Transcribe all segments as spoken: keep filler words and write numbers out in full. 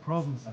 Problems.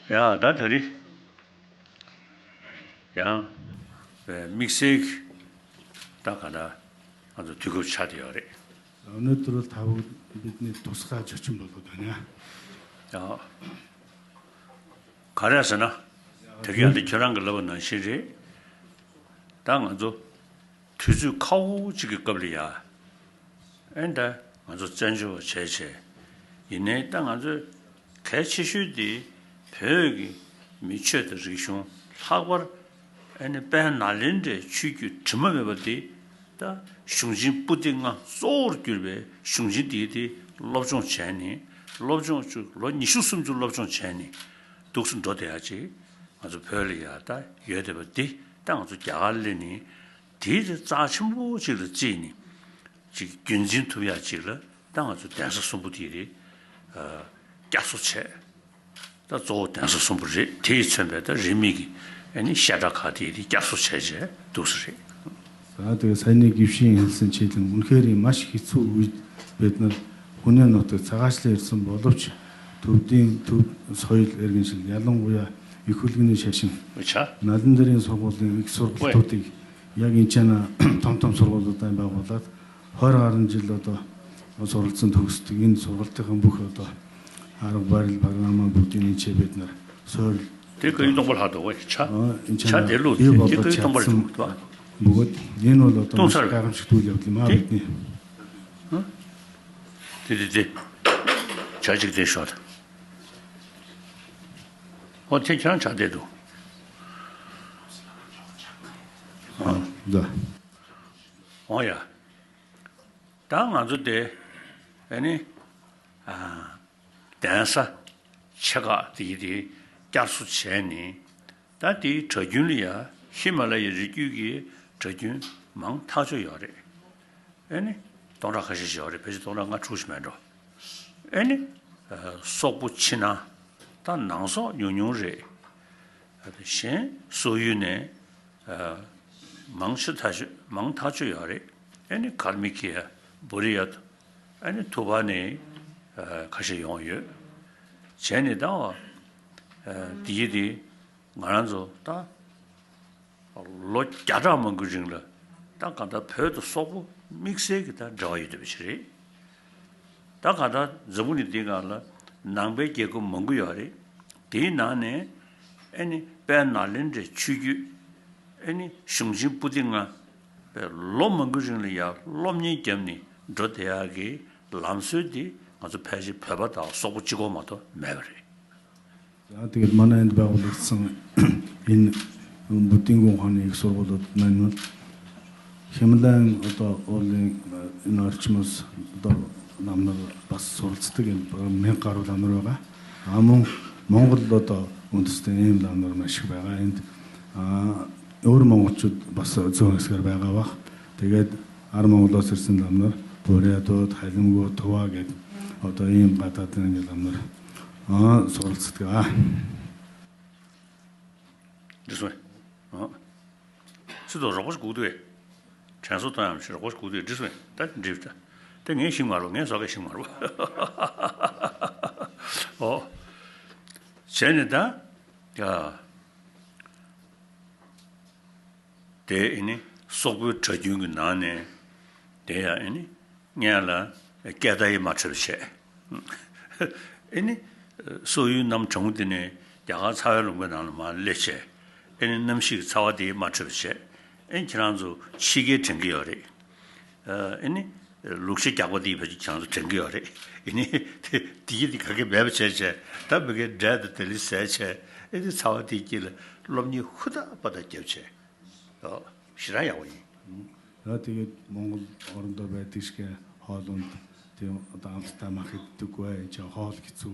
ཡ་ད་ད་རེས་ཡང་དམིགས་བསལ་གྱི་ད་ག་ད་ང་ཚོ་དུས་སྐབས་ཆགས་བསྡད་ཡོད་རེད། ཨ་ནི་དུ་རུ་ཐ་བུ་འདི་ནི་དུ་སྐ་ཇོ་ཆུན་པོ་ལོ་ད་ནི་ཡ། ཡ། ག་རེ་ཟེར་ན། དེ་ག་ཡང་འདི་ཁྱོད་རང་གི་ལབ་པ་ནང་བཞིན་རེད། ད་ང་ཚོ་དུས་ཚོད་ཁག་པོ་གཅིག་གི་སྐབས་ལ་ཡ། ཨེ་ད་ང་ཚོ་བཙན་བྱོལ་བ་བྱས་བྱས། ཡིན་ནའི་ད་ང་ཚོས་གལ་ཆེ་ཤོས་དེ་བོད་ཀྱི་མི་ཆོས་དང་རིག་གཞུང་ལྷག་པར་ཨེ་ནི་དཔལ་ནཱ་ལེནྡྲའི་ཆོས་བརྒྱུད་དྲི་མ་མེད་པ་དེ། ད་གཞུང་ཆེན་པོ་ཏི་ལྔ་གཙོ་བོར་གྱུར་པའི་གཞུང་ཆེན་འདི་དེ་སློབ་སྦྱོང་བྱས་ནས་སློབ་སྦྱོང་བཅུ་ལོ་ཉི་ཤུ་སུམ་ཅུ་སློབ་སྦྱོང་བྱས་ནས་འདུག་སེ་འགྲོ་བསྡད་ཡ་ཅིག་ང་ཚོ་བོད་ལ་ཡ་ད་ཡོད་བསྡད་པ་འདི་ད་ང་ཚོ་རྒྱ་གར་སླེབས་ནས་དེའི་རྩ་ཆེན་པོ་ཅིག་ལ་བརྩིས་ནས་ཅིག་རྒྱུན་འཛིན་ཐུབ་ཡ་ཅིག་ལ་ད་ང་ཚོ་གདན་ས་གསུམ་པོ་དེ་རེད། བསྐྱར་གསོ་བྱས། ད་གཙོ་བོ་གདན་ས་གསུམ་པོ་རེད། དེས་མཚོན་པའི་ད་རིས་མེད་ཀྱི་ཨ་ནི་བཤད་གྲྭ་ཁག་དེ་དེ་བསྐྱར་གསོ་བྱས་རྗེས་འདུག་ས་རེད། ད་དེ་ས་གནས་ཀྱི་ཤེས་ཡོན་སེམས་ཆེད་དུ་མུན་ཁེ་རིང་མ་ཞིག་གིས་ཚུར་དབུས་བེད་ནར་ཧུ་ནན་ནོ་ཏི་ཚ་ག་ཤི་ལེར་སུམ་བོ་ལོབ་ཆི་ཐུབ་ཏིང་ཐུབ་སོ་ཡིལ་ཨེར་གིན་ཤིལ་ཡར་ལོང་བུ་ཡ་ཡི་ཁུལ་གི་ནི་ཆ་ཤིང་ཆ་ན་ལིན་ད་རིང་སོག་པོ་ལིན་ཡིག་སོར་གི་ཐོ་ཏིག་ཡ་གིན་ཆ་ན་ཐམ་ཐམ་སོར་གོ་ལོ་ཏན་པ་གོ་ལ། ཧོར་ཨ་རིན་ཇི་ལོ་ཏོ། སོར་ཙི་འདུག་སྟེ་ཡིན་སོར་ཏི་ཁམ་བུ་ཁོ་ཏོ། ཨ་རག་བ་རིལ་བར་ང་མ་བུ་ཏི་ནི་ཆེ་བེད་ནར་སོལ། དེ་ཀ་ཡུ་སྟོང་པ་ལྷག་ཏོ་ཆ། ཆ་དེ་ལུ་དེ་ཀ་ཡུ་སྟོང་པ་ལྷག་ཏོ། བུ་གོ་ཡིན་ནོ་ལོ་ཏོ་སྟོང་ཚར་ཀ་ཁམ་ཞིག་ཏུ་ལབ་ཏི་མ་བེད་ནི། དེ་དེ་དེ། ཆ་གཅིག་དེ་ཤོད། ཨོ་དེ་ཁྱེད་རང་ཆ་དེ་འདུག་ཨ་ད། ཨོ་ཡ། ད་ང་ཚོ་དེ་ཨ་ནི་ཨ་གདན་ས་ཆེ་ཁག་དེ་དེ་བསྐྱར་གསོ་བྱས་ནས་ད་དེའི་གྲྭ་རྒྱུན་ལ་ཡ་ཧི་མ་ལ་ཡའི་རི་རྒྱུད་ཀྱི་གྲྭ་རྒྱུན་མང་ཐག་ཆོད་ཡོད་རེད། ཨ་ནི་སྟོང་ཕྲག་ཁ་ཤས་ཤིག་ཡོད་རེད། ཕལ་ཆེར་སྟོང་ཕྲག་ལྔ་དྲུག་ཞིག་མེད་འགྲོ། ཨ་ནི་སོག་པོ་ཕྱི་ནང་ད་ནང་སོག་ཉུང་ཉུང་རེད། གཞན་སོག་ཡུལ་ནས་མང་ཆེ་ཐག་ཆོད་མང་ཐག་ཆོད་ཡོད་རེད། ཨ་ནི་ཁལ་མི་ཁི་ཡ་བོ་རི་ཡ་ཨ་ནི་ཐུ་བ་ནས་ཁ་ཤས་ཡོང་ཡོད། བྱས་ནས་ད་འདི་ཡི་དེ་ང་རང་ཚོ་ད་ལོ་བརྒྱ་ཕྲག་མང་པོའི་རིང་ལ་ད་ག་ད་བོད་དང་སོག་པོ་དམིགས་བསལ་གྱི་ད་འབྲེལ་བ་ཡོད་བསྡད་པ་ཞིག་རེད། ད་ག་ད་འཛམ་བུ་གླིང་འདིའི་སྒང་ལ་ནང་པའི་རྒྱལ་ཁབ་མང་པོ་ཡོད་རེད། དེའི་ནང་ནས་ཨེ་ནི་དཔལ་ནཱ་ལེནྡྲའི་ཆོས་བརྒྱུད་ཨེ་ནི་གཞུང་ཆེན་པོ་ཏི་ལྔ་པའི་ལོ་མང་པོའི་རིང་ལ་ཡར་སློབ་གཉེར་བརྒྱབ་ནས་འགྲོ་བསྡད་ཡག་གི་ལམ་སྲོལ་འདི་ང་ཚོ་ཕལ་ཆེར་བོད་པ་དང་སོག་པོ་གཅིག་པོ་མ་གཏོགས་མེད་པ་རེད། ཡང་དེ་མ་ན་ཡིན་པ་འོ་ལེགས་ཚང་ཡིན། འབུ་ཏིང་གོང་ཁང་ནས་ཡིག་སོར་བོ་ལོ་ན་ཡིན། ཤེས་མི་ལ་ཡང་ཨོ་ཏོ་ཨོ་ལེ་ན་ར་ཅི་མོ་སི་ཏོ་ལམ་ནོར་བ་སོར་ཚི་ཏི་གན་མེ་ཀ་རུ་ལམ་ནོར་བ་ག་ཨ་མོ་མོང་གོལ་ལོ་ཏོ་འོན་ཏི་སྟེ་ཡིན་ལམ་ནོར་མ་ཤིག་བ་ག་ཡིན། ཨོ་ར་མོང་གོལ་ཅུ་བ་སོ་ཚོ་སྐར་བ་ག་བ་དེ་ག་ཨ་ར་མོང་གོལ་ལོ་སེར་སིན་ལམ་ནོར་བོ་རེ་ཏོ་ཐའི་ལིང་གོ་ཐོ་བ་ག་ཨོ་ཏོ་ཡིན་པ་ཏ་ཏན་གི་ལམ་ནོར། ཨ་སོགས་ཚིག་ཨ། འགྲིག་སོང་། ཨ། ཚིག་ཏུ་རོགས་པ་ཞིག་སྒུག་དུས། དྲན་གསོ་གཏོང་ཡག་ཞིག་རོགས་པ་ཞིག་སྒུག་དུས་འགྲིག་སོང་། ད་འགྲིག་ད། དེ་ངས་ཤེས་མ་རོགས་ངས་སོགས་ཀས་ཤེས་མ་རོགས། ཨོ། བྱས་ནས་ད། ཡ། དེ་ཨེ་ནི་སོག་པོའི་གྲྭ་རྒྱུན་གྱི་ནང་ནས་དེ་ཡང་ཨེ་ནི་སྔོན་ལ་སྐད་བརྡ་ཡིས་མ་འཕྲོད་པ་བྱས། ཨེ་ནི་སོག་ཡུལ་གནམ་གྲང་མོ་དེ་ནས་རྒྱ་གར་ཚ་བའི་ལུང་པའི་ནང་ལ་མར་སླེབས་བྱས། ཨེ་ནི་གནམ་གཤིས་ཀྱི་ཚ་བ་དེ་ཡིས་མ་འཕྲོད་པ་བྱས། ཨེ་ནི་ཁྱེད་རང་ཚོ་ཕྱི་རྒྱལ་དྲན་གྱི་ཡོད་རེད། ཨེ་ནི་ ལུག་ཤ་རྒྱགས་པ་འདི་ཕལ་ཆེར་ཁྱེད་རང་ཚོ་དྲན་གྱི་ཡོད་རེད། ཡིན་ནའི་དེ་དེ་གི་དེ་ག་གེ་མེད་པ་བྱས་བྱས། ད་མི་གའི་འབྲས་དང་དེ་ལས་ཟས་བྱས། ཨེ་དེ་ཚ་བ་དེའི་དཀྱིལ་ལ་སློབ་གཉེར་ཧུར་ཐག་པ་དང་རྒྱབ་བྱས། ཨོ། ཞེ་དྲག་ཡག་པོ་ཡིན། ད་དེ་གི་མོང་གོལ་ཨོ་རོན་དོ་བའི་དིག་ཤི་ཧོ་ལུན་དེ་ད་ཨམ་སི་ད་མ་ཁི་དུ་གོ་ཡ་ཆ་ཧོ་ལ་གི་ཚུ་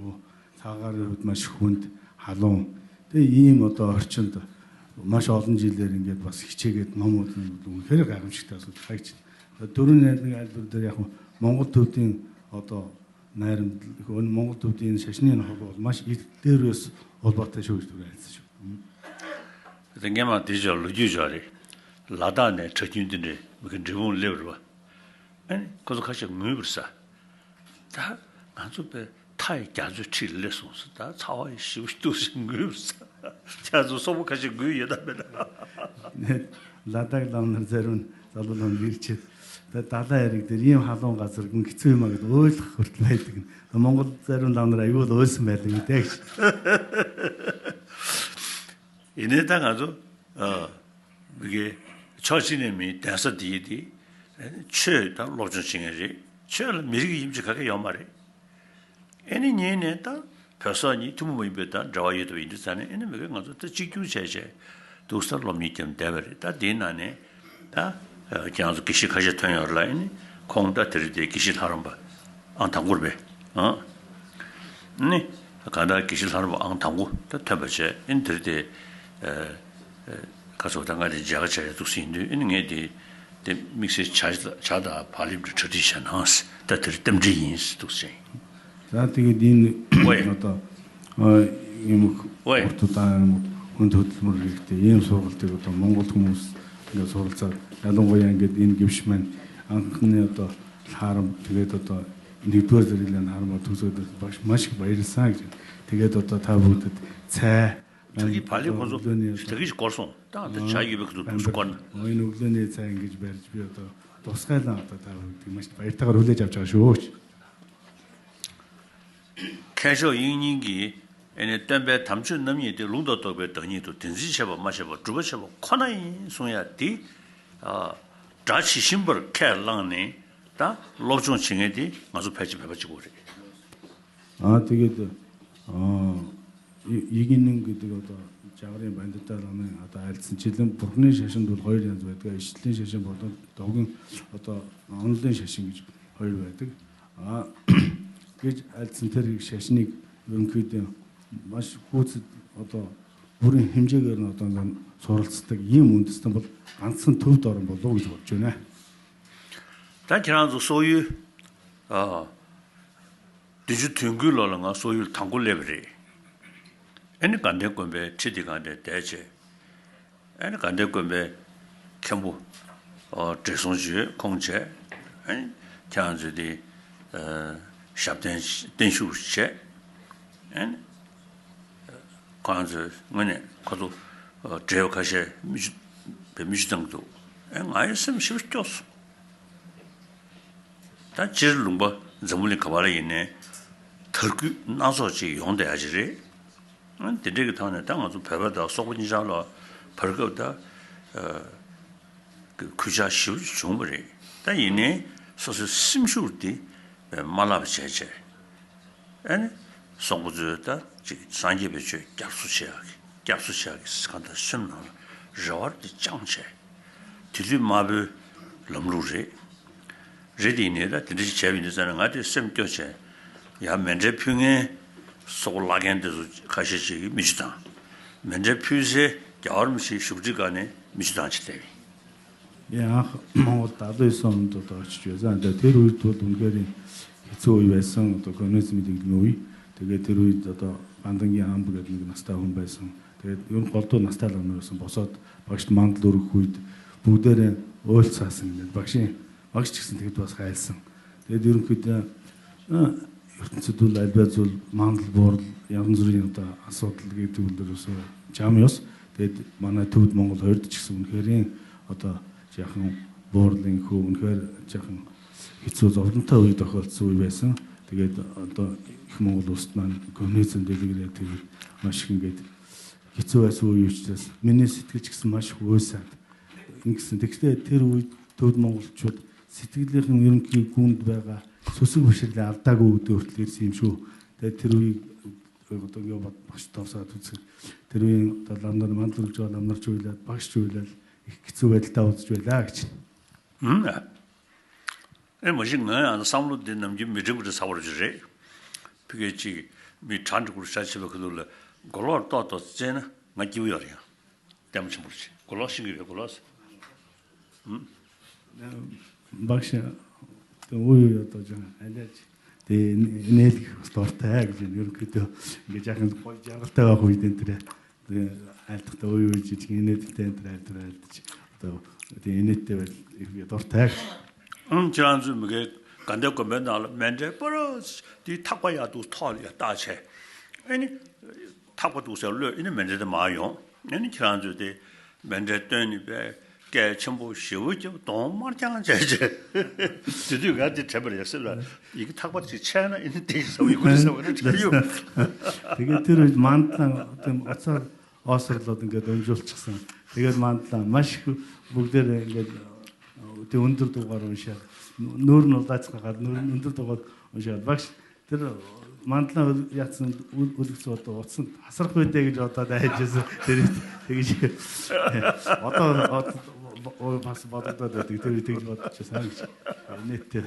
ཚ་ག་རི་ཧུད་མ་ཤི་ཧུན་ཧ་ལོང་དེ་ཡིན་མོ་ཏོ་ཧར་ཆུན་དུ་མ་ཤོག་ལུན་ཇི་ལེ་རིང་གེ་བ་སི་ཁི་ཆེ་གེ་ནོ་མོ་དུ་ལུང་ཧེ་རེ་ག་གམ་ཞིག་ད་སུ་ཁ་ཁི་ཆི་ད་དུ་རུ་ནེ་ནི་ཨ་དུ་དེ་ཡ་ཧོ་མོང་གོལ་ཐུབ་ཏིང་ཨོ་ཏོ་ནའི་རིམ་ཧོ་མོང་གོལ་ཐུབ་ཏིང་ཤ་ཤི་ནི་ཧོ་ལོ་མ་ཤི་ཡི་དེ་རུ་སུ་ཨོ་པ་ཏེ་ཤོ་ཡི་དུ་ར་ཡི་ཚི་ཤོ། དེ་སྔས་མ་དེ་ཅོག་ལོ་རྒྱུས་ཅོག་རེད། ལ་དྭགས་ནས་གྲྭ་རྒྱུན་དེ་འདྲའི་མི་གི་འབྲས་སྤུངས་སླེབས་རེད་བ། ཨ་ནི་ཁོ་ཚོ་ཁ་ཤས་ངུས་པར་ས། ད་ང་ཚོ་པའི་མཐའ་ཡི་རྒྱ་མཚོའི་འཁྲིས་སླེབས་སོང་ཟེར། ད་ཚ་བ་ཡི་ཞིབ་ཏུ་ཞིག་ངུས་པར་ས། ཁྱེད་ཚོ་སོག་པོ་ཁ་ཤས་ངུས་ཡོད་ད་མེད་ད། ནས་ལ་དྭགས་ལམ་ནར་ཟེར་རུང་ཙ་ལོ་ལམ་ལིར་ཆེད། ད་ད་ལྟ་ཡ་རིགས་དེ་རིམ་ཧ་ལོང་ག་ཚར་གུང་གི་ཚུལ་མ་གི་འོད་ལྷག་ཧུར་ལས་དུ་གི་མོང་གོལ་ཟེར་རུང་ལམ་ནར་ཡོད་འོད་སུ་མེད་དུ་གི་ཏེག་ཞིག་ཡིན་ནའི་ད་ང་ཚོ་ཨ་མི་གི་ཕྱོགས་གཅིག་ནས་མི་གདན་ས་འདི་ཡི་འདི་ཆོས་དང་སློབ་སྦྱོང་བྱེད་མཁན་རེད། ཆོས་ལ་མི་རིགས་ཡིན་གཅིག་ག་གེ་ཡོད་མ་རེད། ཨེ་ནི་ཉིན་ནས་ད་བོད་སོག་གཉིས་ཐུན་མོང་མ་ཡིན་པའི་ད་འབྲེལ་བ་ཡོད་དུ་ཡིན་དུས་ཙང་ནས། ཨེ་ནི་མི་གི་ང་ཚོ་ད་གཅིག་གྱུར་བྱས་བྱས་འདུག་ས་སློབ་གཉེར་བརྒྱབ་བསྡད་པ་རེད། ད་འདིའི་ནང་ནས་ད་ཁྱེད་རང་ཚོ་དགེ་བཤེས་ཁ་ཤས་ཐོན་ཡོད་རེད་ལ། ཨེ་ནི་ཁོང་ད་དེ་རིང་དེ་དགེ་བཤེས་ལྷ་རམས་པ་ཨང་དང་པོ་རེད་པས། ཨ་ནི་གང་ལྟར་དགེ་བཤེས་ལྷ་རམས་པ་ཨང་དང་པོ་ད་ཐོན་པ་བྱས། ཨེ་ནི་དེ་རིང་དེ་ཁ་སོག་ད་ང་དེ་མཇལ་ཁ་བྱས་ཡ་འདུག་ཟིན་དུས། ཨེ་ནི་ངས་དེ་དེ་དམིགས་བསལ་བྱ་བྱ་དང་བག་ལེབ་དེ་གྲ་སྒྲིག་བྱས་གནང་། ད་དེ་རིང་རྟེན་འབྲེལ་ཡིན་འདུག་ཟེར། ད་དེ་གི་འདི་ནི་ཝེ། ང་ད་ཨ་ཡིན་མོ་ཝེ། ཧོར་ཐུ་ད་ཡིན་མོ་ཧུན་ཐུ་ཐུ་མོ་རིག་དེ་ཡིན་སོགས་དེ་གི་ད་མོང་གོལ་ཐུ་མོ་ང་སོགས་ཚ་ཡ་ལོང་གོ་ཡང་གི་འདི་ནི་གི་ཕྱི་མན་ཨང་ཁ་ནི་ད་ལྷ་རམས་དེ་གི་ད་ད་ནིག་པོ་ཟེར་རི་ལ་ལྷ་རམས་ཐུག་ཚོ་དེ་བག་མ་ཞིག་བ་ཡིར་སང་གི་དེ་གི་ད་ད་ད་བུ་དེ་ཚེ། ད་གི་བག་ལེབ་ཁོ་ཚོ་ད་གི་ཞིག་སྐོར་སོང་། ད་ད་བྱ་ཡི་བེ་ཁོ་ཚོ་དུ་སྐོར་ན། ང་ཡིན་ནོ་ལོ་ནས་ཚེ་ཡང་གི་བེར་ཅི་བེར་ད་དོ་སྐལ་དང་ད་ད་བུ་དེ་མ་ཞིག་བ་ཡིར་ད་ག་རུ་ལས་ཅབ་ཅག་ཤོག་མཁས་མཆོག་དབྱིག་གཉེན་གྱིས་ཨེ་ནི་སྟོན་པའི་དམ་ཆོས་རྣམ་གཉིས་ཏེ། ལུང་དང་རྟོགས་པའི་བདག་ཉིད་དོ། དེ་འཛིན་བྱེད་པ་མ་བྱས་པར། སྒྲུབ་པ་བྱེད་པ་ཁོ་ན་ཡིན་གསུང་ཡ་དེ། ཨ་སྒྲ་ཇི་བཞིན་པར་ཁས་བླངས་ནས་ད་སློབ་སྦྱོང་བྱེད་མཁན་དེ་ང་ཚོ་ཕལ་ཆེར་བོད་པ་གཅིག་པོ་རེད། ཨ་དེ་གི་དེ་ཨ་ཡི་ཡི་གེ་ནང་གི་དེ་ག་ད་ལྕགས་རིང་བན་དེ་ལྟ་ལ་ནི་ཨ་ད་ཨལ་ཚིན་ཆེ་ལན་བོར་ནི་ཞེ་ཤིན་དུ་ལྷོ་ཡི་རྒྱ་མཚོ་བས་དེ་ཞི་ལིན་ཞེ་ཤིན་བོར་དང་དོག་གིན་ཨ་ད་ཨང་ལྡན་ཞེ་ཤིན་གི་ཧོལ་བས་དེ། ཨ་ཀེ་ཨལ་ཚིན་ཐེར་ཡིག་ཤ་ཤི་ནིག་ཡོན་ཁུལ་དེ་མ་ཤི་ཀུ་ཚི་ཨོ་ཏོ་བུ་རིན་ཧིམ་ཇེ་གེར་ན་ཏང་ཏང་སོ་རལ་ཚི་ཏག་ཡིན་མུན་དི་སྟན་པོ་གང་ཚིན་ཐུབ་ཏོ་རིན་པོ་ལོག་ཡོད་བར་བཅོས་ན། ད་ཁྱེད་རང་ཚོ་སོག་ཡུལ་ཨ་བདུན་ཅུ་དོན་དགུའི་ལོ་ལ་ང་སོག་ཡུལ་དང་པོ་སླེབས་པ་རེད། ཨེ་ནི་དགའ་ལྡན་དགོན་པའི་ཁྲི་དེ་གང་དེ་བསྡད་བྱས། ཨ་ནི་དགའ་ལྡན་དགོན་པའི་མཁན་པོ་ཨོ་བགྲེས་སོང་བརྗོད་ཁོང་བྱས། ཨ་ནི་ཁྱེད་རང་ཚོས་དེ་ཨ་ཞབས་བརྟན་བརྟན་བཞུགས་བྱས། ཨ་ནི་ཁོ་རང་ཚོས་དངོས་གནས་ཁོ་ཚོ་ཨོ་བགྲེས་པ་ཁ་ཤས་མི་ཆུ་བའི་མི་ཆུ་བཏང་འདུག་ཨ་ང་ཡི་སེམས་ཞེ་པོ་སྐྱོ་སོང་། ད་སྤྱིར་ལུང་པ་འཛམ་བུ་གླིང་ག་བ་ལ་ཡིན་ནའི་དར་རྒུད་སྣ་ཚོགས་ཅིག་ཡོང་བསྡད་ཡ་ཅིག་རེད། དེ་འདྲ་གི་ཐོག་ནས་ད་ང་ཚོ་བོད་པ་དང་སོག་པོ་གཉིས་ཆར་ལ་བར་སྐབས་ད་ཨ་གི་གུས་ཕྱག་ཞེ་པོ་ཅིག་བྱུང་བ་རེད། ད་ཡིན་ནའི་སོ་སོའི་སེམས་ཤུགས་དེ་མ་བརླག་པ་བྱས་བྱས། ཨ་ནི་སོག་པོ་ཚོས་ད་ཅིག་སངས་རྒྱས་པའི་ཆོས་སྐྱབས་སུ་མཆི་ཡག་གི་སྐྱབས་སུ་མཆི་ཡག་གི་གང་ལྟར་སེམས་ནང་ལ་རེ་བ་དེ་བཅངས་བྱས། དེ་དུས་དམར་པོའི་ལམ་ལུགས་རེད། རེད་དེ་ཡིན་ནའི་ད་དེ་འདྲ་ཞིག་བྱས་པ་ཡིན་དུས་ཙང་ནས་ང་དེ་སེམས་སྐྱོ་བྱས། ཡང་མཎྜལ་ཕུལ་མཁན་སོག་པོ་བླ་རྒན་དེ་ཚོ་ཁ་ཤས་ཤིག་གིས་མི་ཆུ་བཏང་། མཎྜལ་ཕུལ་སའི་རྒྱལ་བ་རིན་པོ་ཆེའི་བཞུགས་ཁྲི་སྒང་ནས་མི་ཆུ་བཏང་བྱས་བསྡད་པ་ཡིན། ཡང་མང་བོ་ད་ལྟ་སོང་དུ་དོ་ཅི་བྱོས་ཙང་ད་དེ་རུ་དོ་དུང་ཁ་རིང་ཧི་ཚོ་ཡི་བས་སང་དོ་གོ་ནུས་ཙི་མི་དེ་ནུ་ཡི་དེ་གའི་དེ་རུ་ད་ལྟ་གང་དང་གི་ཨམ་བུ་ག་དེ་ནི་ན་སྟ་ཧུམ་བས་སང་དེ་ཡོན་གོལ་ཏོ་ན་སྟ་ལ་ནུ་སང་བོ་སོད་བག་ཤི་མང་དུ་རུ་ཁུ་ཡི་བུག་དེ་རེན་འོལ་ཚ་སང་ནི་བག་ཤི་བག་ཤི་ཅིག་སང་དེ་དོ་ས་ཧ་ཡལ་སང་དེ་དེ་རུ་ཁུ་དེ། ཚུ་དུ་ལ་བ་ཚུ་མང་དུ་བོར་ཡང་ཟུར་ཡང་དང་ཨ་སོགས་དུ་གི་དུ་དུ་རུ་སོ་ཅམ་ཡོས། དེ་མ་ན་ཐུབ་མོང་གོལ་ཧོར་དུ་ཅིག་སུ་ཁེ་རིང་ཨོ་ཏོ་ཅག་ཁང་བོར་ལིང་ཁུ་ཁེ་ཅག་ཁང་ཧི་ཚོ་ཛོ་ཏན་ཐ་བི་ཏོ་ཁོ་ཚུ་བི་བས་སང་དེ་གེ་ཨོ་ཏོ་ཧི་མོང་གོལ་ལོ་སི་མན་གོ་ནི་ཚུ་འདི་ལི་རེ་དུ་མ་ཤིང་གེ་ཧི་ཚོ་བས་སུ་ཡོ་ཅི་མི་ནི་སི་ཏི་ཅིག་སུ་མ་ཤི་བོ་སན་ཨིང་སི་འདི་ཁེ་དེ་རུ་ཐུབ་མོང་གོལ་ཆོད། Сэтгэлийнхэн ерөнхий гүнд байгаа сүсэг бишрэлээ алдаагүй өгдөг хүртэл ирсэн юм шүү. Тэгээд тэр үеийг одоо ингээд багш товсоо үзэх. Тэр үеийн одоо ламдар мандал гэж байгаа ламдар ч үйлээд багш ч үйлээд их хэцүү байдалтай уулзч байлаа гэж. Мм. Э, может, ང་བསམ་བློ་འདི་ནམ་རྒྱུན་མི་འགྲིག་པ་འདྲ་ཚ་བར་ཅིག་རེད། ཕ་གི་ཅིག་མི་གྲ་འགྲིག་པར་ཤ་ཆེ་བའི་ཁ་ཐུག་ལ་མགོ་ལོག་ཏོག་ཏོག་བཙལ་ན་ང་སྐྱིད་པོ་ཡོད་རེད་ཡང་། ལྟད་མོ་ཆེན་པོར་བྱེད་མགོ་ལོག་ཤེས་ཀྱི་ཡོད་མགོ་ལོག་ཟེར། Багш, тэ үе одоо жан алиач тэ энээл дуртай гэж ер нь гэдэг ингээд жаахан гоё жаргалтай байх үед энэ тэр айлтгтай үе үе жижиг энээл тэ энэ тэр айлтар айлтч одоо тэ энэттэй байл их би дуртай. Эн ཁྱེད་རང་ཚོའི་མི་གའི་དགའ་ལྡན་དགོན་པའི་ནང་ལ་མཎྜལ་པོ་རོ་དེའི་ཐག་པ་ཡག་འདུག་ཐོག་ལ་ཡ་བཏགས་བྱས། ཨེ་ནི་ཐག་པ་འདུག་ཟེར་གློད་ཨེ་ནི་མཎྜལ་དེ་མར་ཡོང་། ཨེ་ནི་ཁྱེད་རང་ཚོས་དེ་མཎྜལ་བཏོན་ནི་པས་སྐད་ཆེན་པོ་ཞེ་པོ་རྒྱབ་གདོང་དམར་རྐྱང་བྱས་བྱས། དེ་དུས་ང་དེ་དྲན་པ་རེད་སེམས་ལ་ཡི་གེ་ཐག་པ་ཅིག་ཆད་ན་ཨེ་ནི་དེ་ཡི་ཟ་བ་ཡི་གུ་རེ་ཟ་བ་ནི་དྲན་ཡོད། དེ་གའི་དེ་རུ་མན་དང་དེ་ཨ་ཚར་ཨོ་སར་ལོ་དེ་འགའ་དོན་འཇོལ་ཆགས་སོང་། དེ་གའི་མན་དང་མ་ཞིག་བུག་དེ་རེ་འགའ་དེ་འུན་དུར་དུ་བར་འོང་ཤག་ནོར་ནོར་ད་ཚག་ག་ནོར་འུན་དུར་དུ་བར་འོང་ཤག་བག་དེར་མན་ལ་ཡ་ཚན་འུ་ལིག་ཚོ་ཏོ་ཚན་ཧ་སར་ཁོས་དེ་གི་ཇོ་ཏ་ད་ཧེ་ཇེ་སི་དེ་རི་དེ་གི་ཇེ་ཨོ་ཏོ་ཨོ་ཏོ་ཨོ་ཕ་སི་བ་ཏོ་ཏ་དེ་དེ་རི་དེ་གི་ཇོ་ཏ་ཆེ་སང་གི་ནེ་དེ་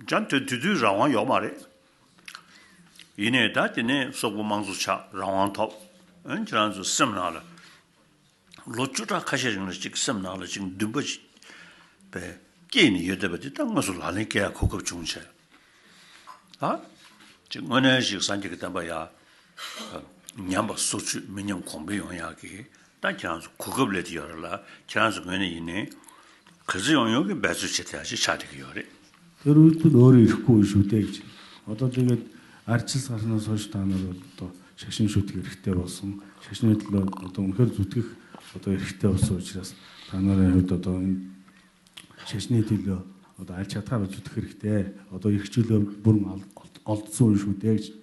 ཇན་དེ་དུས་དུས་རང་དབང་ཡོད་མ་རེད། ཡིན་ནའི་ད་དེ་ནས་སོག་པོ་དམངས་གཙོ་ཆགས་རང་དབང་ཐོབ། ཨན་ཁྱེད་རང་ཚོ་སེམས་ནང་ལ། ལོ་བཅུ་ཕྲག་ཁ་ཤས་རིང་ལ་ཅིག་སེམས་ནང་ལ་ཅིག་འདུན་པ་ཅིག་པའི་སྐྱེས་ནས་ཡོད་བསྡད་པ་དེ་ད་དངོས་སུ་ལག་ལེན་སྐྱེལ་ཡག་གོ་སྐབས་བྱུང་བྱས། ཨ། ཅིག་དངོས་གནས་ཤིག་སངས་རྒྱས་ཀྱི་བསྟན་པ་ཡ། ཉམས་པ་སོར་ཆུད་མི་ཉམས་གོང་འཕེལ་ཡོང་ཡག་གི་ད་ཁྱེད་རང་ཚོ་གོ་སྐབས་སླེབས་ཏེ་ཡོད་རེད་ལ་ཁྱེད་རང་ཚོ་ངོས་ནས་ཡིན་ནའི་ག་ཚོད་ཡོང་ཡོང་གི་འབད་རྩོལ་བྱེད་ཐུབ་ཡག་ཅིག་ཆགས་བསྡད་ཀྱི་ཡོད་རེད། དེ་རུ་དུ་ལོ་རེ་ཧྲུག་གོ་ཞུ་ཏེ་ཅི། ཨོ་ཏོ་དེ་ག་ཨར་ཆི་སར་ན་སོ་ཞུ་ཐ་ན་རོ་ཏོ་ཤ་ཤིན་ཞུ་ཏི་རིག་ཏེ་བ་སོང་ཤ་ཤིན་ལོ་ཨོ་ཏོ་ཁེར་ཛུ་ཏིག་ཨོ་ཏོ་རིག་ཏེ་བ་སོ་ཅི་ར་ཐ་ན་རེ་ཧུ་ཏོ་ཏོ་ཤ་ཤིན་ཏི་ལོ་ཨོ་ཏོ་ཨར་ཆ་ཐ་རོ་ཛུ་ཏིག་རིག་ཏེ་ཨོ་ཏོ་ཡིག་ཆུ་ལོ་བུར་ང་ཨོ་ཏོ་སོ་ཞུ་ཏེ་ཅི།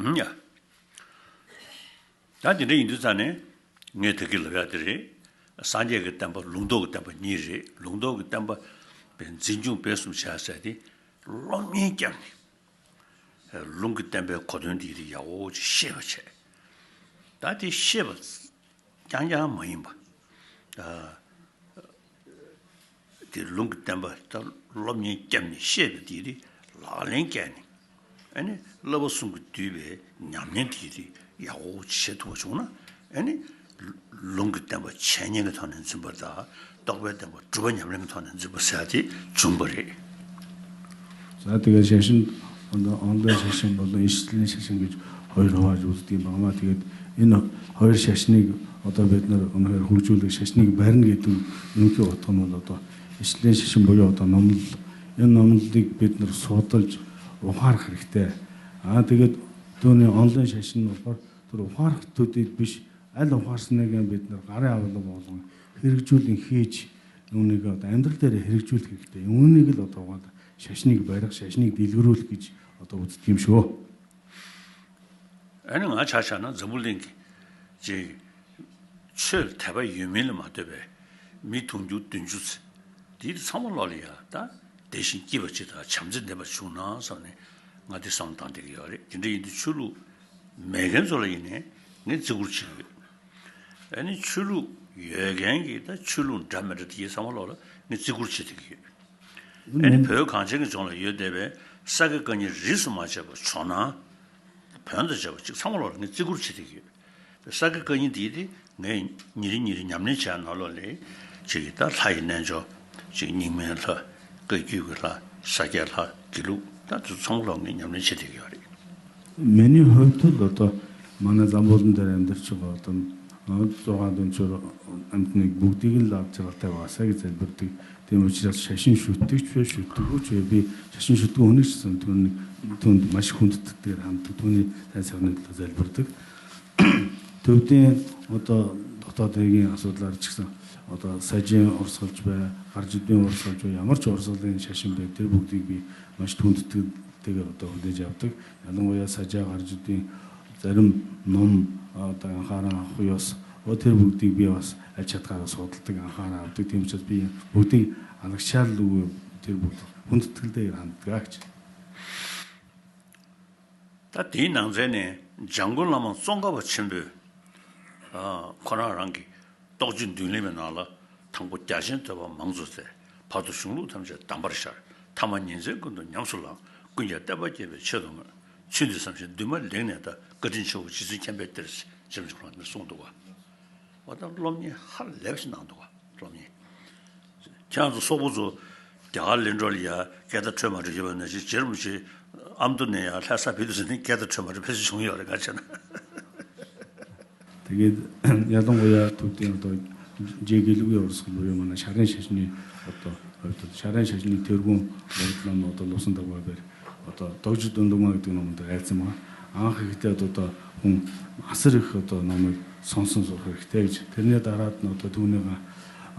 ཡ། ད་དེ་འདྲ་ཡིན་དུས་ཙང་ནས་ངས་ད་གིན་ལབ་ཡག་དེ་རེད། སངས་རྒྱས་ཀྱི་བསྟན་པ་ལུང་རྟོགས་ཀྱི་བསྟན་པ་གཉིས་རེད། ལུང་རྟོགས་ཀྱི་བསྟན་པ་པའི་འཛིན་སྐྱོང་སྤེལ་གསུམ་བྱ་ཟེར་ཏེ་སློབ་གཉེར་བརྒྱབ་ནས་ལུང་གི་བསྟན་པའི་གོ་དོན་དེ་རིགས་ཡག་པོ་ཅིག་ཤེས་པ་བྱས། ད་དེ་ཤེས་པ་རྐྱང་རྐྱང་མ་ཡིན་པ། དེ་ལུང་གི་བསྟན་པ་ད་སློབ་གཉེར་བརྒྱབ་ནས་ཤེས་པ་དེ་རིགས་ལག་ལེན་བཀལ་ནས་ཨ་ནི་བསླབ་པ་གསུམ་གྱིས་བསྡུས་པའི་ཉམས་ལེན་དེ་རིགས་ཡག་པོ་བྱེད་ཐུབ་པ་བྱུང་ན་ཨ་ནི་ལུང་གི་བསྟན་པ་འཆད་ཉན་གྱི་ཐོག་ནས་འཛིན་པ་དང་རྟོགས་པའི་བསྟན་པ་སྒྲུབ་པ་ཉམས་ལེན་གྱི་ཐོག་ནས་འཛིན་པ་ཟེར་ཡག་དེ་བྱུང་བ་རེད། ཟེར་དེ་ག་ཞལ་ཤིན་ཨང་ལོ་ཞལ་ཤིན་པོ་ལོ་ཨིས་ལིན་ཞལ་ཤིན་གྱི་ཧོར་རོ་ཧ་ཇུ་སྟི་མ་མ་དེ་ཨིན་ནོ་ཧོར་ཞལ་ཤིན་གི་ཨོ་ཏོ་བེད་ནར་ཨོ་ནོ་ཧོར་ཧུག་ཇུ་ལི་ཞལ་ཤིན་གི་བར་ནི་དུ་ཡུན་ཁྱོ་ཨོ་ཏོ་ནོ་ལོ་ཏོ་ཨིས་ལིན་ཞལ་ཤིན་པོ་ཡོ་ཏོ་ནོམ་ཡོ་ནོམ་ལི་བེད་ནར་སོ་ཏལ་ཨོ་ཧར་ཁ་རིག་ཏེ་ཨ་དེ་ག་དུ་ནི་ཨང་ལོ་ཞལ་ཤིན་ནོ་ཧོར་དུ་ཧར་དུ་དེ་བིཤ། ཨ་ལོ་ཧར་སི་ནེ་གན་བེད་ནར་ག་རེ་ཨ་བ་ལོ་བ་ལོ་ཧིར་ཇུ་ལིན་ཧི་ཆི་ཡོང་ནི་ག་ད་ཨན་དར་དེ་རེ་ཧིར་ཇུ་ལི་ཧི་ཏེ་ཡོང་ནི་གི་ལོ་ཏོ་བ་ད་ཤ་ཤི་ནི་གི་བེ་རག་ཤ་ཤི་ནི་གི་དིལ་གུ་རུ་ལི་ཀི་ཆི་ཨོ་ཏོ་བུ་ཚི་ཐིམ་ཤོ། ཨ་ནི་ང་ཆ་ཆ་ན་འཛམ་བུ་གླིང་གི་ཅིག་ཆོས་དད་པ་ཡོད་མིན་ལ་མ་ལྟོས་པའི་མི་དུང་ཕྱུར་བདུན་ཅུ་ཙམ་དེ་ཚང་མ་ལོ་ལ་ཡ་ད་དེ་བཞིན་སྐྱིད་པ་ཅིག་དང་བྱམས་བརྩེ་ལྡན་པ་བྱུང་ན་བསམ་ནས་ང་དེ་བསམ་བཏང་བསྡད་ཀྱི་ཡོད་རེད། དེ་འདྲ་ཡིན་དུས་ཆོས་ལུགས་མེད་མཁན་ཚོ་ལ་ཡིན་ནའི་ངས་བརྩི་བཀུར་བྱེད་ཀྱི་ཡོད། ཨ་ནི་ཆོས་ལུགས་ཡོད་མཁན་གྱི་ད་ཆོས་ལུགས་འདྲ་མི་འདྲ་དེ་ཚང་མ་ལོ་ལ་ངས་བརྩི་བཀུར་བྱེད་བསྡད་ཀྱི་ཡོད། ཨ་ནི་བོད་གངས་ཅན་གྱི་ལྗོངས་ལ་ཡོད་བསྡད་པའི་ས་དགེ་བཀའ་རྙིང་རིས་སུ་མ་ཆད་པ་ཇོ་ནང་བོན་དང་བཅས་པ་ཅིག་ཚང་མ་ལོ་ལ་ངས་བརྩི་བཀུར་བྱེད་བསྡད་ཀྱི་ཡོད། ས་དགེ་བཀའ་རྙིང་འདི་དེ་ངས་ཉིན་རེ་ཉིན་རེ་ཉམས་ལེན་བྱས་ནང་ལོགས་ལས་ཅིག་གིས་ད་ལྷ་ཡི་རྣལ་འབྱོར་ཅིག་རྙིང་མའི་ལྷ་བཀའ་བརྒྱུད་ཀྱི་ལྷ་ས་སྐྱ་ལྷ་དགེ་ལུགས་ད་དེ་ཚོ་ཚང་མ་ལོགས་ངས་ཉམས་ལེན་བྱེད་བསྡད་ཀྱི་ཡོད་རེད། མེ་ནི་ཧོབ་ཐུལ་ལོ་ཏོ་མ་ན་འཛམ་བུ་གླིང་འདིར་ཨེམ་འདིར་ཆོག་ག་དམ་ཙོ་ག་དོན་ཚོར་ཨམ་ཐི་ནི་སྦུག་ཏི་གིན་ལག་ཅི་ལག་ཏེ་བ་ས་གི་ཙལ་བུར་ཏིག་དེ་མོ་ཅི་ར་ཤ་ཤིན་ཤུ་ཏིག་ཆོས་ཤུ་ཏིག་ཧུ་ཆོས་པི་ཤ་ཤིན་ཤུ་ཏིག་ཧུ་ནི་ཤི་སམ་ཐུན་ནི་ཐུན་མ་ཤི་ཁུང་ཏི་ཏིག་ཏེ་རམ་ཏི་ཐུན་ནི་ད་ཚག་ནི་ལ་ཙལ་བུར་ཏིག་ཐུབ་བསྟན་ཨོ་ཏོ་ཏོག་ཏོ་དེ་གིན་ཨ་སོ་ལར་ཅིག་སམ་ཨོ་ཏོ་ས་ཅན་ཨོར་སོལ་ཅི་བ་ཨར་ཇི་ཏུན་ཨོར་སོལ་ཅོ་ཡ་མར་ཅོ་ཨོར་སོལ་ཏེ་ཤ་ཤིན་པའི་དེར་སྦུག་ཏིག་པི་མ་ཤི་ཐུང་ཏི་ཏིག་དེ་ག་ཨོ་ཏོ་ཧུ་དེ་ཇབ་ཏིག་ཡ་ལོང་ཡ་ས་ཅ་ཨར་ཇི་ཏུན་ཛ་རིམ་ནོམ་ཨོ་ཏོ་ཡང་ཁ་རང་ཧུ་ཡོ་སི། ཨོ་ཐེར་བུག་ཏིག་བེ་བ་ཨ་ཆ་ཐག་ལ་སོགས་ཏག་ཨ་ཧ་ར་ཏིག་ཏིམ་ཆོད་པི་ཡང་བུག་ཏིག་ཨ་ལག་ཤར་ལུག་ཐེར་བུག་ཧུན་དུ་ཐིག་ཏེ་རང་དགའ་ཆ། ད་དེའི་ནང་ཚན་ནས་འཇམ་མགོན་བླ་མ་ཙོང་ཁ་པ་ཆེན་པོས་ཨ་ཁོ་རང་རང་གི་རྟོགས་བརྗོད་མདུན་ལམ་པའི་ནང་ལ། དང་པོ་རྒྱ་ཆེན་ཐོས་པ་མང་རྫོགས་མཛད། བར་དུ་གཞུང་ལུགས་ཐམས་ཅད་གདམས་པར་ཤར། ཐ་མ་ཉིན་མཚན་ཀུན་ཏུ་ཉམས་སུ་བླངས། ཀུན་ཀྱང་བསྟན་པ་རྒྱས་པའི་ཆེད་དུ་བསྔོས། ཚུལ་འདི་བསམ་ཞིང་འདུན་མ་ལེགས་ནས་ད། བཀའ་དྲིན་ཆེའོ་རྗེ་བཙུན་མཁྱེན་པའི་གཏེར། ཅེས་ཁོ་རང་ནས་གསུངས་འདུག་ག་འོ་ད་སློབ་གཉེར་ཧ་ལས་པ་ཞིག་གནང་འདུག་ག་སློབ་གཉེར། ཁྱེད་རང་ཚོ་སོག་པོ་ཚོ་རྒྱ་གར་གླིང་བྲོ་ལ་ཡ་སྐད་བརྡ་འཕྲོད་མ་འཕྲོད་ཡོད་པ་ནང་བཞིན། རྗེ་རིན་པོ་ཆེ་ཨ་མདོ་ནས་ཡ་ལྷ་ས་བོད་དུ་ཟིན་ནས་སྐད་བརྡ་འཕྲོད་མ་འཕྲོད་ཕལ་ཆེར་བྱུང་ཡོད་རེད། ག་བྱས་ན། དེ་གའི་ཡར་ལུང་གོ་ཡ་ཐུབ་བསྟན་ཨོ་ཏོ་རྗེ་དགེ་ལུགས་ཡོར་སོག་ལོ་ཡོད་མ་ན་ཤ་རན་ཤ་ཤི་ནི་ཨོ་ཏོ་ཨོ་ཏོ་ཤ་རན་ཤ་ཤི་ནི་ཐེར་གུང་ལོ་ལ་ནོ་ཏོ་ལོ་སུན་དག་བ་བེར་ཨོ་ཏོ་དོག་ཅུ་དོན་དུ་མ་གི་ཏུ་ནོ་མ་ཏོ་ཨེ་ཙི་མ་ཨང་ཁ་གི་ཏེ་ཏོ་ཏོ་ཧུང་ཨ་སི་རི་ཁ་ཏོ་ནོ་མི་སོང་སུན་སོ་ཁ་གི་ཏེ་བི་ཅི་དེ་ནས་ད་ར་ནོ་ཏོ་ཐུག་ནི་ག་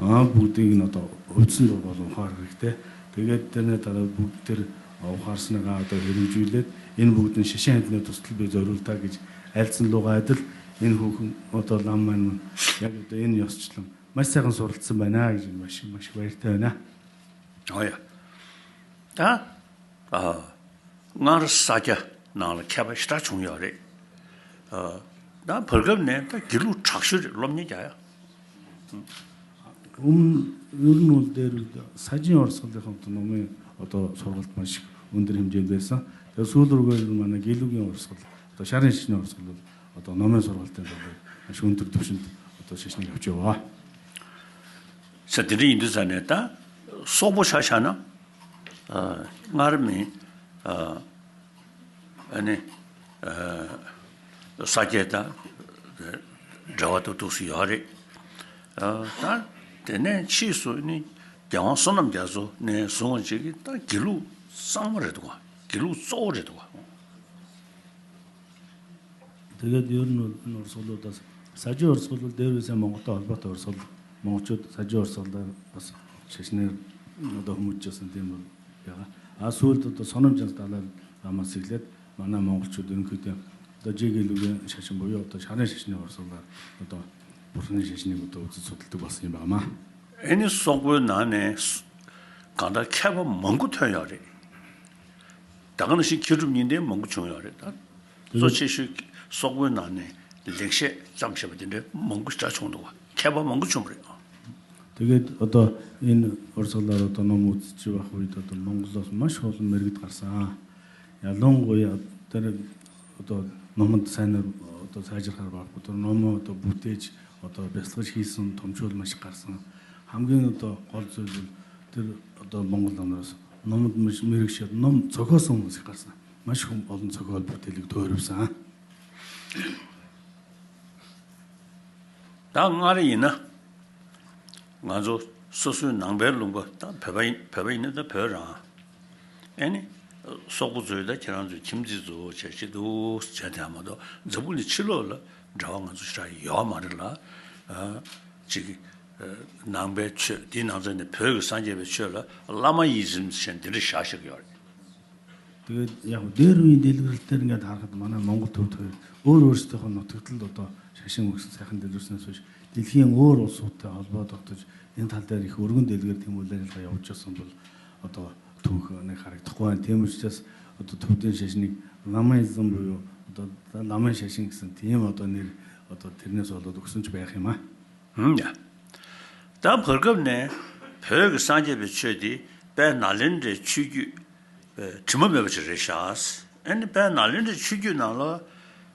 ཨང་བུག་ཏིང་ནོ་ཏོ་ཨུ་ཙི་ནོ་བ་ལོ་ཧ་ར་གི་ཏེ་དེ་གའི་དེ་ནས་ད་ར་བུག་ཏིར་ཨོ་ཧར་སི་ནི་ག་ཏོ་ཧེ་རུ་ཇུ་ལེ་ཨིན་བུག་ཏིན་ཤ་ཤན་ནི་ཏོ་སྟིལ་བེ་ཛོ་རུལ་ཏ་གི་ཨེལ་ཙིན་ལོ་ག་ཨེ་ཏིལ་ཨིན་ཧུ་ཁུ་ཨོ་ཏོ་ལམ་མན་ཡ་གི་ཏོ་ཨིན་ཡོ་སི་ཆི་ལམ། མ་སེ་གང་སོར་ཚི་མ་ན་གི་ཞིག་མ་ཤི་མ་ཤི་བའི་ལྟ་ན། ཨོ་ཡ། ད་ཨ་སྔར་ས་སྐྱ་ནང་ལ་མཁས་པ་ཞེ་དྲག་བྱུང་ཡོད་རེད། ཨ་ད་བར་སྐབས་ནས་ད་དགེ་ལུགས་དྲག་ཤོས་རེད། སློབ་གཉེར་རྒྱག་ཡ། ཨུམ་ཡུལ་ནོ་དེ་རུ་ས་ཅིན་བར་སོགས་དེ་ཁོང་དུ་ནོ་མེ་ཨོ་ཏོ་སོར་བལ་མ་ཞིག་འུན་དེར་ཧིམ་རྒྱལ་བས་ས་དེ་སུ་དུར་གོ་ཡུལ་མ་ན་དགེ་ལུགས་ཡང་བར་སོགས་ལ་ཨོ་ཏོ་ཤ་རན་ཤི་ནི་བར་སོགས་ལ་ཨོ་ཏོ་ནོ་མེ་སོར་བལ་བསྟན་དོ་གོ་ཤུན་དུར་དུ་ཤིན་ཨོ་ཏོ་ཤ་ཤི་ནི་ཡོ་ཅོ་བ། ས་དེ་འདྲ་ཡིན་དུས་ས་ནས་ད་སོག་པོ་ཆ་བཞག་ན་ཨ་སྔར་མི་ཨ་ཨ་ནི་ཨ་ས་སྐྱ་དང་འབྲེལ་བ་ཏོག་ཏོག་སུ་ཡོད་རེད། ཨ་ད་དེ་ནས་ཕྱིས་སུ་ནི་རྒྱལ་དབང་བསོད་ནམས་རྒྱ་མཚོ་ནས་བཟུང་བ་ཅིག་གིས་ད་དགེ་ལུགས་གཙང་མ་རེད་འདུག་ག་དགེ་ལུགས་གཙོ་བོ་རེད་འདུག་ག་དེ་ག་དེ་ནོར་ནོར་སོག་ལོ་ད་ས་ཇོ་བར་སོག་ལོ་དེ་རུ་སེ་མོང་གོ་ད་ཧོལ་པ་ད་བར་སོག་ལོ་མོང་ཅོ་ས་ཇོ་བར་སོག་ལོ་ད་ཤེ་ཤི་ནེ་ནོ་ད་ཧུ་མུ་ཅོ་སན་དེ་མོ་ཡ་ཨ་སུལ་ཏོ་ཏོ་སོ་ནམ་ཅན་ད་ལ་ལ་མ་སིག་ལེད་མ་ན་མོང་གོ་ཆུ་དོན་ཁུ་ཏེ་ད་རྗེ་གི་ལུགས་ཡན་ཤ་ཆེན་པོ་ཡོད་ད་ཤ་ནེ་ཤེ་ཤི་ནེ་བར་སོག་ལ་ད་བུར་ཤ་ནེ་ཤེ་ཤི་ནེ་གི་ཏོ་ཙི་ཚོ་ཏི་ཏི་བ་སིན་པ་མ། ཨེ་ནི་སོག་པོའི་ནང་ནས་གང་ལྟར་མཁས་པ་མང་པོ་ཐོན་ཡོད་རེད། ད་ག་ནང་བཞིན་མཁས་གྲུབ་གཉིས་ལྡན་མང་པོ་བྱུང་ཡོད་རེད་ད། གཙོ་ཆེ་ཤོས་ཀྱི་སོག་པོའི་ནང་ནས་ལེགས་བཤད་ཙམ་བྱས་པ་དེ་འདྲའི་མང་པོ་ཞེ་དྲག་བྱུང་འདུག་བ། མཁས་པ་མང་པོ་བྱུང་བ་རེད། དེ་གའི་ཨོ་ཏོ་ཨིན་ཨོར་སོག་ལ་རོ་ཏོ་ནོ་མོ་ཙི་ཅི་བ་ཧོ་ཡི་ཏོ་ཏོ་མང་པོ་ལོ་མ་ཤོ་ལ་མེ་རིག་ཐར་ས་ཡ་ལོང་གོ་ཡ་དེ་རེད། ཨོ་ཏོ་ནོ་མོ་ས་ནར་ཨོ་ཏོ་ས་ཇིར་ཁར་བ་ཨོ་ཏོ་ནོ་མོ་ཨོ་ཏོ་བུ་ཏེ་ཅི་ཨོ་ཏོ་བེ་སྟག་ཤི་སོང་ཐོམ་ཆོད་མ་ཞིག་ཁར་སང་ཧམ་གི་ཨོ་ཏོ་ཧོལ་ཙོ་ལུ་དེར་ཨོ་ཏོ་མང་པོ་ལ་ནོ་ནོ་མོ་མི་རིག་ཤེད་ནོ་མོ་ཚོ་ཁོ་སོང་མ་ཞིག་ཁར་སང་། མ་ཤོམ་ཨོ་ལུན་ཚོ་ཁོ་བུ་ཏེ་ལིག་ཐོ་རུབ་སང་། ད་སྔར་ཡིན་ན་ང་ཚོ་སོ་སོའི་ནང་པའི་ལུང་པ་ད་བོད་པ་ཡིན་བོད་པ་ཡིན་ན་ད་བོད་རང་ཨེ་ནི་སོག་པོ་ཚོས་ད་ཁྱེད་རང་ཚོའི་ཁྱིམ་མཚེས་ཚོ་བྱས་ཅི་འདུག་བྱས་དེ་མ་གཏོགས་འཛམ་བུ་གླིང་ཕྱི་ལོགས་ལ་འབྲེལ་བ་ང་ཚོ་ཞེ་དྲག་ཡོད་མ་རེད་ལ། ཨ་ཅིག་ནང་པའི་ཆོས་དེའི་ནང་ཚན་ནས་བོད་ཀྱི་སངས་རྒྱས་པའི་ཆོས་ལ་བླ་མ་ཡི་ཟིན་ཞེས་འདི་འདྲ་བཞག་བཞག་ཡོད་རེད། དེ་ཡག་པོ་དེ་རུ་ཡིན་དེ་ལུགས་སྟེར་ངེས་ད་ཧར་ཁ་མ་ན་མང་པོ་ཐུབ་ཐུབ་འོ་རོ་ཞིག་ཏུ་ཧོ་ནོ་ཐུག་ཐུལ་ལོ་ཏོ་ཤ་ཤིང་འུག་སི་ཚེ་ཁན་དེ་ལུགས་སེམས་སོ་ཞིག་དེ་ལྷིང་འོ་རོ་སོགས་ཏེ་ཧོ་ལ་ཏོག་ཏུ་ཡིན་ཐལ་ཏེ་རིག་འུར་གུན་དེ་ལུགས་ཐིམ་འོ་ལེ་རིག་ཡག་པོ་ཅོ་སོང་བུལ་འོ་ཏོ་ཐུག་ཁ་ནས་ཁ་རིག་ཐོག་བ་དེ་མུ་ཅི་ཅེས་འོ་ཏོ་ཐུབ་བསྟན་ཤ་ཤིང་ལ་མ་ཡི་ཟམ་བུ་ཡོ་འོ་ཏོ་ལ་མ་ཤ་ཤིང་སི་དེ་མ་ཏོ་ནེ་འོ་ཏོ་དེ་ནས་སོ་ལོ་ཏོག་སུན་ཅི་བས་ཧེ་མ། ཧུམ་ཡ། ད་བར་སྐབས་ནས་བོད་ཀྱི་སངས་རྒྱས་པའི་ཆོས་འདི་དཔལ་ནཱ་ལེནྡྲའི་ཆོས་བརྒྱུད་དྲི་མ་མེད་པ་ཞིག་རེད་ཤག་ཨ་ནི་དཔལ་ནཱ་ལེནྡྲའི་ཆོས་བརྒྱུད་ནང་ལ་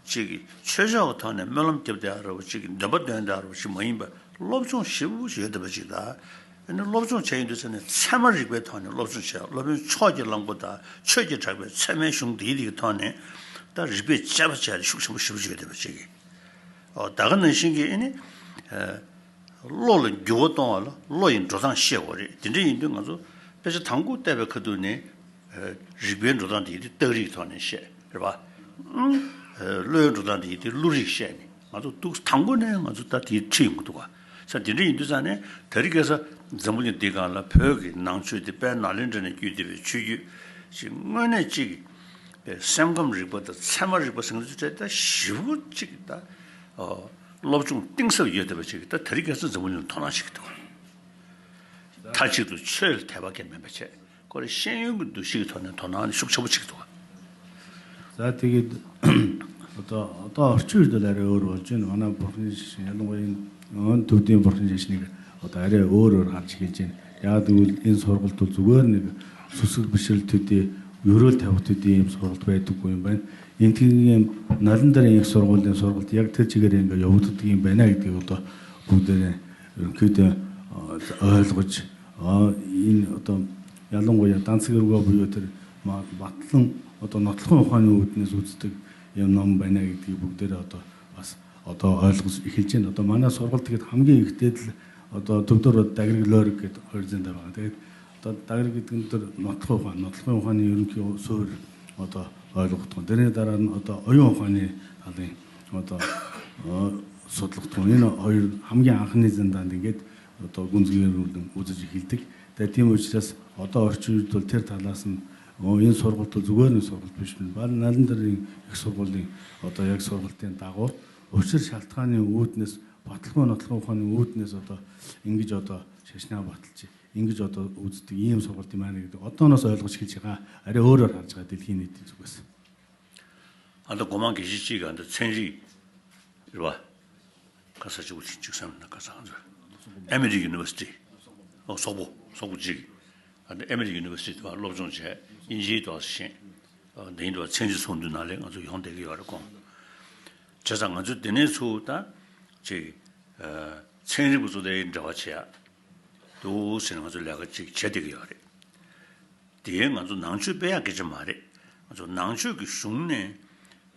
ཅིག་ཆོས་ཕྱོགས་ཀྱི་ཐོག་ནས་སྨོན་ལམ་རྒྱབ་བསྡད་ཡ་ར་བ་ཅིག་འདོན་པ་འདོན་བསྡད་ཡ་ར་བ་ཅིག་མ་ཡིན་པ་སློབ་སྦྱོང་ཞེ་པོ་ཞིག་ཡོད་བསྡད་པ་ཅིག་ལ། ཨ་ནི་སློབ་སྦྱོང་བྱས་ཡོང་དུས་ཙ་ནས་ཚད་མ་རིག་པའི་ཐོག་ནས་སློབ་སྦྱོང་བྱས། སློབ་དཔོན་ཕྱོགས་ཀྱི་གླང་པོ་དང་ཆོས་ཀྱི་གྲགས་པའི་ཚད་མའི་གཞུང་འདིའི་རིགས་ཐོག་ནས་ད་རིགས་པས་དཔྱད་པ་བྱས་ཏེ་ཤུགས་ཆེན་པོ་ཞེ་པོ་ཅིག་ཡོད་བསྡད་པ་ཅིག་གིས། ཨོ་ད་ག་ནང་བཞིན་གྱི་ཨ་ནི་ཨ་བློ་ལ་འགྱུར་བ་གཏོང་བ་ལ་བློ་ཡི་འགྲོ་སྟངས་ཤེས་དགོས་རེད། དེ་འདྲ་ཡིན་དུས་ང་ཚོ་དཔེ་ཆ་དང་པོ་བལྟས་པའི་ཁ་ཐུག་ནས་ཨ་རིག་པའི་འགྲོ་སྟངས་དེ་ཡིན་དུས་རྟགས་རིགས་ཐོག་ནས་བཤད་རེད་པ། ཨ་བློའི་འགྲོ་སྟངས་དེ་ཡིན་དུས་བློ་རིག་བཤད་ནས་ང་ཚོ་འདུག་དང་པོ་ནས་ང་ཚོ་ད་དེ་ཁྲིད་ཡོང་གི་འདུག་ག་ས་དེ་འདྲ་ཡིན་དུས་ཙང་ནས་དེ་རིང་ཁ་སང་འཛམ་བུ་གླིང་འདིའི་སྒང་ལ་བོད་ཀྱི་ནང་ཆོས་དེ་དཔལ་ནཱ་ལེནྡྲ་ནས་བརྒྱུད་བསྡད་པའི་ཆོས་བརྒྱུད་ཅིག་དངོས་གནས་ཅིག་པའི་སེམས་ཁམས་རིག་པ་དང་ཚད་མ་རིག་པ་ཟེར་མཁན་ཚོ་ད་ཞེ་པོ་ཅིག་ད་ཨོ་ སློབ་སྦྱོང་གཏིང་ཟབ་ཡོད་བསྡད་པ་ཅིག་གིས་ད་དེ་རིང་ཁ་སང་འཛམ་བུ་གླིང་ལ་དོ་སྣང་བྱེད་ཀྱི་འདུག་མཐའ་གཅིག་ཏུ་ཆོས་ལ་དད་པ་གང་མེད་པ་བྱས། ཁོ་རང་ཤེས་ཡོན་གྱི་འདུ་ཤེས་ཀྱི་ཐོག་ནས་དོ་སྣང་ཤུགས་ཆེན་པོ་བྱེད་ཀྱི་འདུག་ཟ་དེ་གི་ད་ད་ཨོ་ཆུ་དེ་ལ་རེ་འོར་བ་ཅན་ང་ན་བོར་ནི་ཤེས་ཡ་ལུང་བ་ཡིན། ང་ཐུབ་བསྟན་བོར་ནི་ཤེས་ནི་གི་ད་རེ་འོར་འོར་ཧར་ཅིག་ཅན་ཡ་དུ་ཡིན་སོར་གོལ་དུ་ཟུག་གོར་ནི་གི་སུ་སུག་བི་ཤལ་ཐུབ་དེ་ཡུ་རོ་ཐེ་བ་ཐུབ་དེ་ཡིན་སོར་གོལ་དུ་བས་ཐུབ་གོ་ཡིན་པ་ཡིན། ཐིག་ཡིན་ན་ལིན་དར་ཡིན་སོར་གོལ་དེ་སོར་གོལ་དུ་ཡག་ཐེར་ཅིག་གི་རེན་གི་ཡོ་བུ་ཐུབ་དེ་ཡིན་པ་ན་གི་དེ་གོ་ད་བུག་དེ་རེན་ཁུ་དེ་ཨ་ལོག་ཅི། ཨ་ཡིན་ཨོ་ཏོ་ཡར་ལུང་གོ་ཡ་ཏང་ཚིག་རུ་གོ་བུ་ཡོད་དེར་མ་བ་ལུང་ཨོ་ཏོ་ནོར་ལྷུང་ཧོན་ཡོད་ནི་སུ་ཚི་ཏིག་ཡིན་ནོམ་བེ་ན་ཡིག་ཏིག་བུག་དེར་ཨོ་ཏོ་བ་ཨོ་ཏོ་ཨ་ལོག་ཤིལ་ཅན་ཨོ་ཏོ་མ་ན་སོར་གོལ་ཏིག་ཐམ་གི་ཡིག་ཏེ་ཨོ་ཏོ་ཐུབ་ཏོ་རོ་ད་གི་ལོ་རིག་གི་ཧོར་ཛན་ད་བ་དེ་ཨོ་ཏོ་ད་གི་གི་ཏིང་ཏོར་ནོར་ལྷུང་ཧོན་ནོར་ལྷུང་ཧོན་ཡོད་ནི་ཁྱོ་སོར་ཨོ་ཏོ་ཨ་ལོག་ཐོང་དེ་ནས་ད་ར་ཨོ་ཏོ་ཨོ་ཡོང་ཧོན་ནི་ཨ་ལེ་ཨོ་ཏོ་སོར་གོལ་ཐོང་ཡིན་ནོ་ཨོ་ཡོད་ཧམ་གི་ཨ་ཁ་ནི་ཛན་ད་འདི་གེད། ད་དགོན་འཛུགས་ཡུན་རིང་ལ་འུ་ཚོ་ཅིག་ཤིག་ཏིག་ད་དེ་མོ་ཆི་རེད། ད་ཨོ་ཆུ་དོ་ཐེར་ཐ་ལ་སམ་འོ་ཡིན་སོར་གོལ་དོ་ཟུག་གོ་ནི་སོར་གོལ་པི་ཤུ་ན་ལིན་དར་རིང་ཡག་སོར་གོལ་ལིན་ཨོ་ད་ཡག་སོར་གོལ་ཏེན་ད་གོ་ཨོ་ཕྱིར་ཤལ་ཐ་ནི་འུ་ནི་བ་ཐལ་ཁོ་ན་ཐལ་ཁོ་ནི་འུ་ནི་ཨོ་ད་ཨིན་གི་ཇོ་ད་ཤ་ཤ་ན་བ་ཐལ་ཅི་ཨིན་གི་ཇོ་ད་འུ་ཚོ་ཏིག་ཡིན་སོར་གོལ་ཏི་མ་ནི་ཨོ་ད་ནོ་སོ་ཡག་ལོག་ཤིག་ཅི་ག་ཨ་རེ་འོ་རོ་ཧར་ཅི་ག་ཏི་ལི་ནི་ཏི་ཟུག་གི་སི། ཨ་ད་གོ་མང་གི་ཤི་ཅི་ག་ད་ཚན་རིག་རེད་བ། ག་ས་ཅིག་ཅིག་བསམ་ན་ག་ས་ང་ཚོ་ཨེ་མི་རི་ཡུ་ནི་ཝར་སི་ཊི། ཨོ་སོག་པོ་སོག་པོ་ཅིག་ཨ་ནི་ཨེ་མི་རི་ཡུ་ནི་ཝར་སི་ཊི་དུ་སློབ་སྦྱོང་བྱས་དབྱིན་ཇིའི་དུ་ཞེན། འདི་དུ་ཚན་རིག་ཚོགས་འདུ་ནང་ལས་ང་ཚོ་ཡོང་བསྡད་ཀྱི་ཡོད་རེད་ཁོང་། བྱས་ཙང་ང་ཚོ་འདི་ནས་ཚུར་ད་ཅིག་ཚན་རིག་པ་ཚོ་དེ་འབྲེལ་བ་བྱེད་ཡ་འདུག་ཟེར་ནས་ང་ཚོ་ལས་ཀ་ཅིག་བྱེད་བསྡད་ཀྱི་ཡོད་རེད། དེ་ང་ཚོ་ནང་ཆོས་སྤེལ་ཡག་སྐད་ཆ་མ་རེད། ང་ཚོ་ནང་ཆོས་ཀྱི་གཞུང་ནས་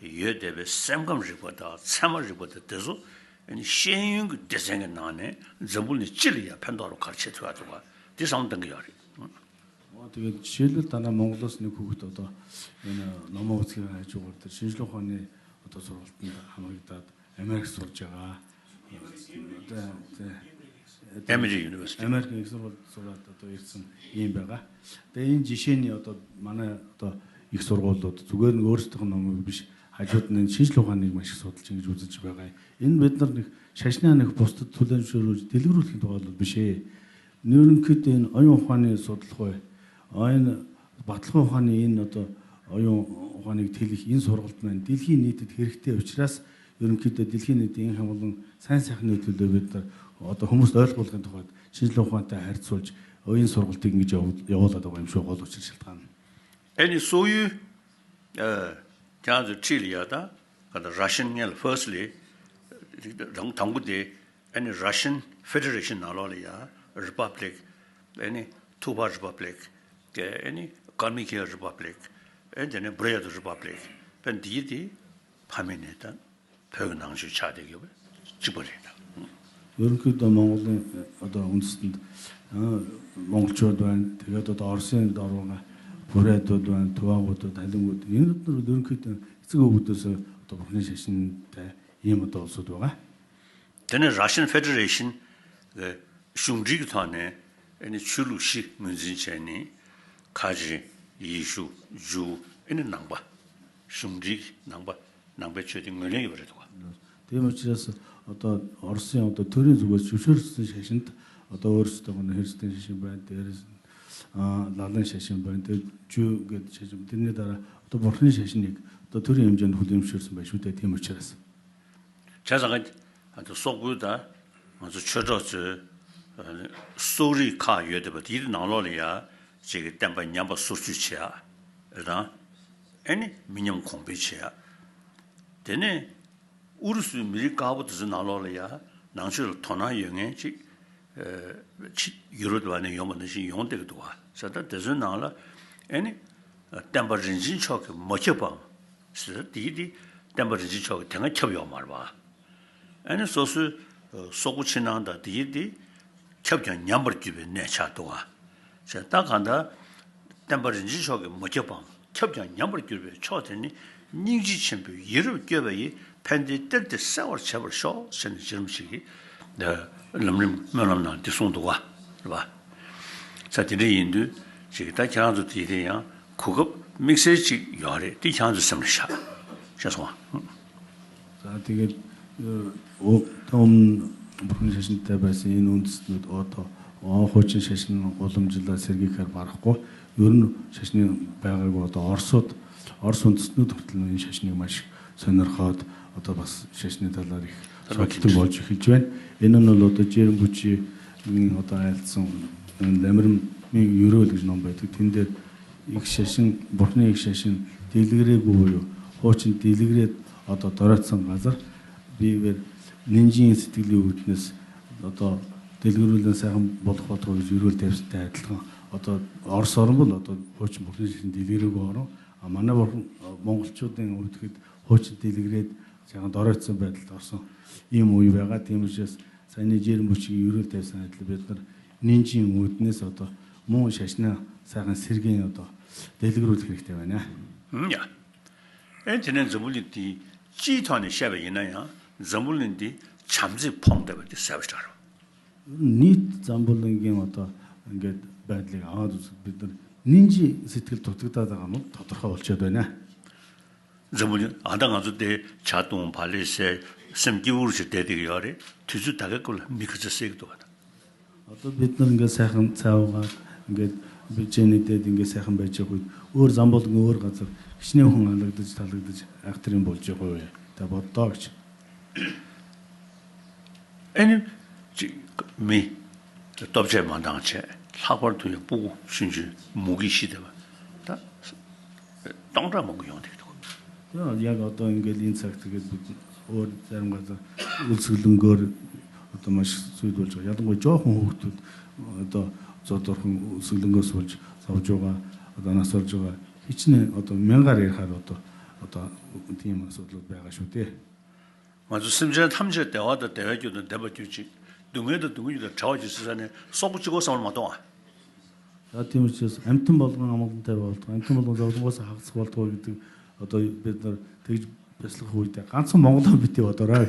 ཡོད་བསྡད་པའི་སེམས་ཁམས་རིག་པ་དང་ཚད་མ་རིག་པ་དང་དེ་ཚོ་ཨ་ནི་ཤེས་ཡོན་གྱི་སྡེ་ཚན་གྱི་ནང་ནས་འཛམ་བུ་གླིང་སྤྱི་ལ་ཡང་ཕན་ཐོགས་རུ་ག་རེ་བྱེད་ཐུབ་ཡག་འདུག་ག་དེ་བསམ་བློ་གཏོང་གི་ཡོད་རེད། འོ་དེ་གའི་ཆོས་ལུགས་ལྟར་ན་མོང་གོ་ལི་སི་ནི་ཁུ་ཁུ་ཏོ་ཏོ་ཡིན་ན་ལོ་མོ་ཚིག་ཧ་ཅོ་བར་དུ་ཕྱིན་ཅི་ལོ་ཁོ་ནས་ཨོ་ཏོ་ཚོར་བ་ལྟ་ཨ་མ་རིག་ད། ཨ་མེ་རི་ཀ་སོར་ཅེ་ག་ཨ་མེ་རི་ཀ་ཡུ་ནི་ཝར་སི་ཊི། ཨ་མེ་རི་ཀ་ཡུ་ནི་ཝར་སི་ཊི་སོ་ལ་ད་ཏོ་ཡིག་ཚང་ཡིན་པའི་ག་དེ་ཡིན་ཇི་ཤེས་ནི་ཨོ་ཏོ་མ་ན་ཏོ་ཡིག་སོར་གོ་ལོ་ཏོ་ཙུ་གོ་ནི་ཝར་སི་ཊི་ནང་མི་བིཤ་ཧ་ཅོ་ནི་ཆིན་ཤི་ལོ་ཁ་ནི་མ་ཤི་སོ་ཏོ་ཅིང་ཇུ་ཙི་ཅི་བ་ག་ཡིན་བེད་ནར་ནི་ཤ་ཤི་ན་ནི་པོ་སི་ཏི་ཐུ་ལན་ཤོ་རུ་ཏེ་ལི་རུ་ལི་ཏོ་ལོ་བིཤེ། ནུ་རིན་ཁུ་ཏེན་ཨ་ཡོང་ཧ་ནི་སོ་ཏོ་ལྷོ་ཨ་ཡིན། བ་ཐལ་ཧོ་ཧ་ནི་ཡིན་ནོ་ཏོ་ཨོ་ཡོང་ཧོ་ནི་ཐི་ལི་ཡིན་སོར་གོལ་ཏི་མན་ཏི་ལི་ནི་ཏི་ཐེ་རིག་ཏེ་ཨོ་ཅི་ར་སི་ཡོན་ཁི་ཏེ་ཏི་ལི་ནི་ཏི་ཡིན་ཧ་མོ་ལུང་སན་སེ་ཧ་ནི་ཏུ་ལེ་བེ་ཏར་ཨོ་ཏོ་ཧོ་མོ་སྟོད་གོལ་ཏི་ཏོ་ཧ་ཆིན་ལོ་ཧོ་ཏ་ཧར་ཚོལ་ཨོ་ཡིན་སོར་གོལ་ཏི་ངི་ཇོ་ཡོ་ལ་ཏོ་ཡིན་ཤོ་གོལ་ཏོ་ཅི་ཤིལ་ཏང་ཨེ་ནི་སོ་ཡུ་ཨ་ཁྱང་ཚོ་ཁྲི་ལི་ཡ་ཏ་ག་ཏ་ར་ཤན་ངལ་ཧྥར་སི་ལི་དང་དང་པོ་དེ། ཨ་ནི་Russian Federation ནང་ལོགས་ལ་ཡ་Republic ཨ་ནི་ཐུ་ཕ་Republic ཨ་ནི་Kalmykia Republic ཨ་དེ་ནས་Buryat Republic ཨ་འདི་དེ་ཕ་མེས་ནས་ད་བོད་ཀྱི་ནང་ཆོས་ཆགས་བསྡད་ཡོད་པ་གཅིག་པ་རེད་ད། ཡོར་ཁུལ་དང་མོང་གོ་ལི་ཨ་ད་འུན་སི་མོང་གོལ་ཆོས་དོན་དེ་ག་ད་ད་ཨོར་སེན་ད་རོ་ང་བུ་རེ་དོ་དོན་ཐུ་བ་གོ་དོ་ད་ལིང་གོ་དོ་ཡིན་ལ་ཡོར་ཁུལ་དང་རྩི་གོ་བུ་དོ་སོ་ད་བོ་ནི་ཤ་ཤིན་ད་ཡིན་མ་དོ་སོ་དོ་ག་དེ་ནས་Russian Federation གི་གཞུང་འབྲེལ་གྱི་ཐོག་ནས་ཨ་ནི་ཆོས་ལུགས་བཞི་ངོས་འཛིན་བྱས་ནས་ཁ་ཆེ་ཡེ་ཤུ་ཇུའུ་ཨ་ནི་ནང་པ་གཞུང་འབྲེལ་གྱི་ནང་པ་ནང་པའི་ཆོས་དེ་ངོས་ལེན་ཡོད་པ་རེད་འདུག་ག་དེ་མ་ཆེ་ས་ཨོ་ཏོ་ཨོ་རི་སི་ཨོ་ཏོ་ཐུ་རིན་ཟུག་པ་ཆུ་ཤོར་སི་ཤ་ཤིན་ཨོ་ཏོ་ཨོ་རི་སི་ཏོ་ནི་ཧིར་སི་ཏན་ཤ་ཤིན་པན་དེ་རི་ལ་ལན་ཤ་ཤིན་པན་དེ་ཇུའུ་གི་ཤ་ཤིན་དེ་ནི་ད་ར་ཨོ་ཏོ་བོ་ཧྲིན་ཤ་ཤིན་ནི་ཨོ་ཏོ་ཐུ་རིན་ཡམ་ཅན་ཧུ་དེམ་ཤོར་སི་པ་ཤུ་དེ་དེ་མ་ཆེ་ས། བྱས་ཙང་ང་ཚོ་སོག་པོའི་དང་ང་ཚོ་ཆོས་གྲོགས་ཚོའི་སོག་རིགས་ཁག་ཡོད་བསྡད་པ་དེའི་ནང་ལོགས་ལ་ཡ་ཅིག་གི་བསྟན་པ་ཉམས་པ་སོར་ཆུད་བྱེད་ཡ་དང་ཨེ་ནི་མི་ཉམས་གོང་འཕེལ་བྱེད་ཡ། དེ་ནས་ཨུ་རུ་སུའི་མི་རིགས་དཀར་པོ་དེ་ཚོའི་ནང་ལོགས་ལ་ཡ་ནང་ཆོས་ལ་དོ་སྣང་ཡོད་མཁན་ཅིག་ཕྱི་ཡུ་རོབ་བ་ནས་ཡོང་བ་ནང་བཞིན་ཡོང་བསྡད་ཀྱི་འདུག་བ། ཟེར་ད་དེ་ཚོའི་ནང་ལ་ཨེ་ནི་བསྟན་པ་རིན་ཆེན་མཆོག་གིས་མ་ཁྱབ་པའམ། ཟེར་དེ་དེ་བསྟན་པ་རིན་ཆེན་མཆོག་གིས་དེ་སྔ་ཁྱབ་ཡོད་མ་རེད་པ། ཨ་ནི་སོ་སོའི་སོག་པོ་ཕྱི་ནང་དང་དེ་དེ་ཁྱབ་ཀྱང་ཉམས་པར་གྱུར་པའི་གནས་ཆགས་འདུག་ག་ཟེར་ད་གང་ལྟར་བསྟན་པ་རིན་ཆེན་མཆོག་གིས་མ་ཁྱབ་པའམ་ཁྱབ་ཀྱང་ཉམས་པར་གྱུར་པའི་ཕྱོགས་དེ་ནི་སྙིང་རྗེ་ཆེན་པོས་ཡིད་རབ་བསྐྱོད་པ་ཡིས་ཕན་བདེའི་གཏེར་དེ་གསལ་བར་བྱེད་པར་ཤོག་ཟེར་ནས་རྗེ་རིན་པོ་ཆེ་གིས་ལམ་རིམ་སྨོན་ལམ་ནང་འདི་གསུངས་འདུག་ག་རེད་པ། ས་དེ་འདྲ་ཡིན་དུས་ཅིག་ད་ཁྱེད་རང་ཚོ་དེ་དེ་ཡང་གོ་སྐབས་དམིགས་བསལ་ཅིག་ཡོད་རེད་དེ་ཁྱེད་རང་ཚོ་སེམས་ལ་བཞག་ཤེས་སོང་ང་། ད་དེ་ག་ ཨོ་ད་འོམ་བུ་ཁུན་写真 ལྟ་བ་ཟིན་ཡིན་འོན་ཙི་ནུ་ཨོ་ཏོ་ཨོ་ཧོ་ཅིན་写真 ཨོ་ལོམ་ཇི་ལ་སེར་གི་ཁར་བར་ཁོ་ཡུར་ནུ་写真 བའི་གི་ཨོ་ཏོ་ཨོར་སོད་ཨོར་སོད་ཙི་ནུ་ཐུར་ཏི་ལ་ཡིན་写真 མ་ཞིག་སོན་ནར་ཁ་ཨོ་ཏོ་བ་写真 ད་ལ་རིག་སོ་ཁི་ཏུ་བོ་ཅི་ཁི་ཅུན་ཨེ་ནུ་ནུ་ལོ་ཏོ་ཅེ་རིན་པོ་ཆེ་ཨོ་ཏོ་ཨེལ་ཙང་ལེམ་རིམ་མི་ཡུ་རོ་ལིག་ནོམ་བའི་ཏུ་ཐིན་དེར། ཡིག་ཤ་ཤིང་། འབོར་ནི་ཡིག་ཤ་ཤིང་དེ་ལིག་རེ་དགོས་ཡོད། ཧོ་ཅིན་དེ་ལིག་རེ་ཨ་ཏོ་ཏོ་ར་ཚང་ག་ཟར་བི་བེར་ནིན་ཇིན་སི་ཏིག་ལི་ཝིད་ནེས་ཨ་ཏོ་དེ་ལིག་རུ་ལན་ས་ཧམ་བོད་ཁོ་ཐོ་ཡུ་རུ་དེབ་སི་ཏེ་ལྷང་ཨ་ཏོ་ཨོར་སོར་མོ་ལ་ཏོ་ཧོ་ཅིན་འབོར་ནི་ཡིག་ཤ་ཤིང་དེ་ལིག་རེ་དགོས་རོ། ཨ་མ་ན་བོར་མོང་གོལ་ཆོ་ཏེང་ཨོ་ཐིག་ཧོ་ཅིན་དེ་ལིག་རེ་ཅང་ཏོ་ར་ཚང་བེད་ལ་ཏོར་སོང་ཡིན་མོ་ཡུ་བེ་ག་དེ་མི་ཤེས། ས་གནས་རྗེ་རིན་པོ་ཆེ་གི་ཡུ་རོ་དེབ་ས་ནས་ལི་བེད་ནར་ནིན་ཅིན་ངུ་ནི་སོ་ཏོ་མོ་ཤ་ཤི་ན་ས་ཁང་སིར་གན་ཡོད་དོ། དེ་ལིག་རུ་ཐིག་རིག་སྟེ་བ་ན། ཡ། ཨེ་དེ་ནས་འཛམ་བུ་གླིང་འདི་སྤྱིའི་ཐོག་ནས་བཤད་པ་ཡིན་ན་ཡང་འཛམ་བུ་གླིང་འདི་བྱམས་བརྩེས་ཕོངས་བསྡད་པ་འདི་གསལ་པོ་ཞིག་རེད། ནི་འཛམ་བུ་གླིང་གི་ང་ཏོ་འགད་བད་ལིག་ཨ་དུ་སུ་བི་ཏར་ནིན་ཅིན་སི་ཐིག་ཐོ་ཐིག་ཏ་ཏ་ག་ནོ་ཐོ་ཐོ་ཧོལ་ཆེ་དོ་ན། འཛམ་བུ་གླིང་ཨ་ད་ང་ཚོ་དེ་ཇ་བཏུང་བ་ལས་སེ་སེམས་སྐྱིད་པོ་ཞིག་བསྡད་བསྡད་ཀྱི་ཡོད་རེད། དུས་ཚོད་ད་གའི་སྐབས་ལ་མི་ག་ཚོད་བསད་ཀྱི་འདུག་ག་ད། ཨ་ཏོ་བེད་ནར་འགའ་ས་ཁང་ཚ་བ་ག་འགའ་བེད་ཅན་ནི་དེ་དེ་འགའ་ས་ཁང་བེད་ཅེ་ཁོ་འོར་འཛམ་བུ་གླིང་འོར་ག་ཚོད་ཤི་ནས་ཧུང་ང་ལག་དུ་ཅི་ད་ལག་དུ་ཅི་ཨག་ཏི་རིན་བོལ་ཅེ་ཁོ་བས་ད་བོ་ཏོག་ཅི། ཨེ་ནི་ཅིག་མི་སྟོབས་ཆེ་མ་འདང་ཆེ་ལྷག་པར་དུ་ཡང་སྤུ་གུ་ཆུང་ཆུང་མུ་གེ་ཤི་བསྡད་པ་ད་སྟོང་ཕྲག་མང་པོ་ཡོང་བསྡད་ཀྱི་འདུག་དེ་ཡང་ཡག་ཨོ་ཏོ་ཨིན་གེ་ལིན་ཚག་ཏི་གེ་འོ་ཙར་མ་ཙ་ཨུ་ཚུགས་ལུང་གོར་ཨོ་ཏོ་མ་ཤི་སུའི་དོལ་ཆོག་ཡག་ཏོ་ངོ་ཅོག་ཧོང་ཧུག་ཏུ་ཨོ་ཏོ་ཙོ་ཏོར་ཧོང་ཨུ་ཚུགས་ལུང་གོར་སོལ་ཆོག་ས་བ་ཅོག་ཨོ་ཏོ་ན་སོལ་ཆོག་ཧི་ཆི་ནེ་ཨོ་ཏོ་མེང་ག་རེ་ཧ་རོ་ཏོ་ཨོ་ཏོ་ཏི་མ་སོ་ཏོ་བེ་ག་ཤོ་ཏེ། ང་ཚོ་སེམས་ཅན་ཐམས་ཅད་བདེ་བ་དང་བདེ་བའི་རྒྱུ་དང་ལྡན་པར་གྱུར་ཅིག་སྡུག་བསྔལ་དང་སྡུག་བསྔལ་རྒྱུ་དང་བྲལ་བར་གྱུར་ཅིག་ཟེར་ནས་སོག་པོ་གཅིག་པོ་བསམ་བློ་མ་གཏོང་ཨ། ད་དེ་མི་ཆེས་ཨེམ་ཐུམ་པ་ལོག་ངང་མོག་དེ་བ་ལྟ་ཨེམ་ཐུམ་པ་ལོག་འཛག་ཐུང་བ་ས་ཧག་ཚ་བ་ལྟོ་ཡི་དུ་ཨོ་ཏོ་བེད་ནར་དེ་བེད་སླག་ཧུ་ཡི་དེ་གང་ཚོ་མོག་དང་བི་དེ་བ་ཏོ་ར།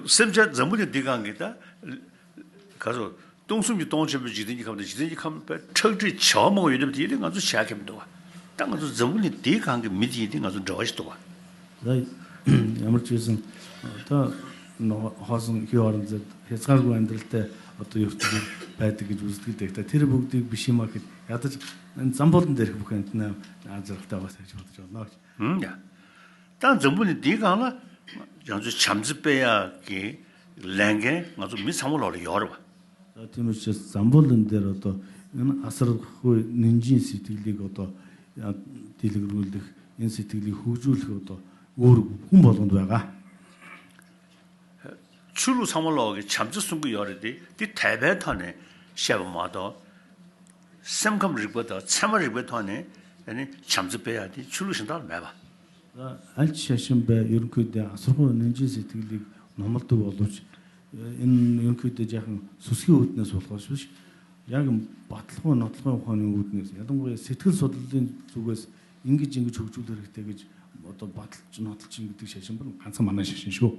སེམས་ཅན་འཛམ་བུ་གླིང་འདི་གང་གི་ད་ག་ཚོ། སྟོང་གསུམ་གྱི་སྟོང་ཆེན་པོའི་འཇིག་རྟེན་གྱི་ཁམས་དང་འཇིག་རྟེན་གྱི་ཁམས་པའི་ཁྲག་དྲི་བྱ་བ་མང་པོ་ཡོད་དམ་དེ་ཡིན་ཏེ་ང་ཚོ་བྱ་ཁྱབ་མི་འདུག་བ། ད་ང་ཚོ་འཛམ་བུ་གླིང་འདིའི་སྒང་གི་མི་དེ་ཡིན་ཏེ་ང་ཚོ་འབྲེལ་བ་ཞིག་འདུག་བ། ད་ཡ་མར་བཅོས་སོང་། ད་ནོ་ཧ་སོང་ཁྱི་བར་མཛད་ཧེ་ཚར་གོ་ཨན་དྲལ་ཏེ་ཨ་ཏོ་ཡོད་དུ་བད་དེ་གི་ཇུས་དེ་དེ་ད་ཐེ་རི་བུག་དེ་བི་ཤི་མ་ཁི་ཡ་ད་འཛམ་བུ་གླིང་འདིར་བུ་ཁན་ན་ཨ་ཛར་ལྟ་བ་ས་ཆོད་ཆོད་ནོ། ཧུམ་ཡ། ད་འཛམ་བུ་གླིང་འདིའི་སྒང་ལ་ང་ཚོས་བྱམས་བརྩེ་སྤེལ་ཡག་གི་ལས་འགན་ང་ཚོ་མི་ཚང་མ་ལོག་ལ་ཡོད་རེད་བ། ད་དེ་མི་ཆེ་འཛམ་བུ་གླིང་འདིར་ཏོ་ཨ་སར་ཧུ་ནིན་ཅིན་སི་ཐིག་ལི་གོ་ཏོ་ཡང་དེ་ལིག་རུ་ལིག་ཡིན་སི་ཐིག་ལི་ཧུག་ཇུ་ལིག་ཏོ་འུ་རུ་ཧུམ་བ་ལོང་དུ་བ་ག་ཆོས་ལུགས་ཚང་མ་ལོག་གི་བྱམས་བརྩེ་གསུང་གི་ཡོད་རེད་དེ་དེ་དད་པའི་ཐོག་ནས་བཤད་པ་མ་གཏོགས། སེམས་ཁམས་རིག་པ་དང་ཚད་མ་རིག་པའི་ཐོག་ནས་ཨ་ནི་བྱམས་བརྩེ་སྤེལ་ཡག་དེ་ཆོས་ལུགས་གཞན་དག་ལ་མེད་པ། ཨལ་ཆི་ཤ་ཤིན་པའི་ཡོན་ཁུལ་དེ་ཨ་སོར་ཧོ་ནན་ཅི་སི་ཐིག་ལིག་ནོ་མལ་དུ་བ་ལོ་ཆི་ཨིན་ཡོན་ཁུལ་དེ་རྒྱ་ཁང་སུ་སི་ཝུད་ནེ་སི་བ་ལོ་ཆི་ཡ་གི་བ་ཐལ་ཧོ་ནོ་ཐལ་ཧོ་ཧོ་ནི་ཝུད་ནེ་སི་ཡ་དང་གོ་སི་ཐིག་སོ་ཐལ་དེ་ཚུ་གོ་སི་ཨིན་གི་ཅིང་གི་ཆུག་ཆུག་དེ་རིག་དེ་གི་བ་ཐལ་ཅི་ནོ་ཐལ་ཅིང་གི་ཐིག་ཤ་ཤིན་པ་གང་ཚ་མ་ན་ཤ་ཤིན་ཤོ།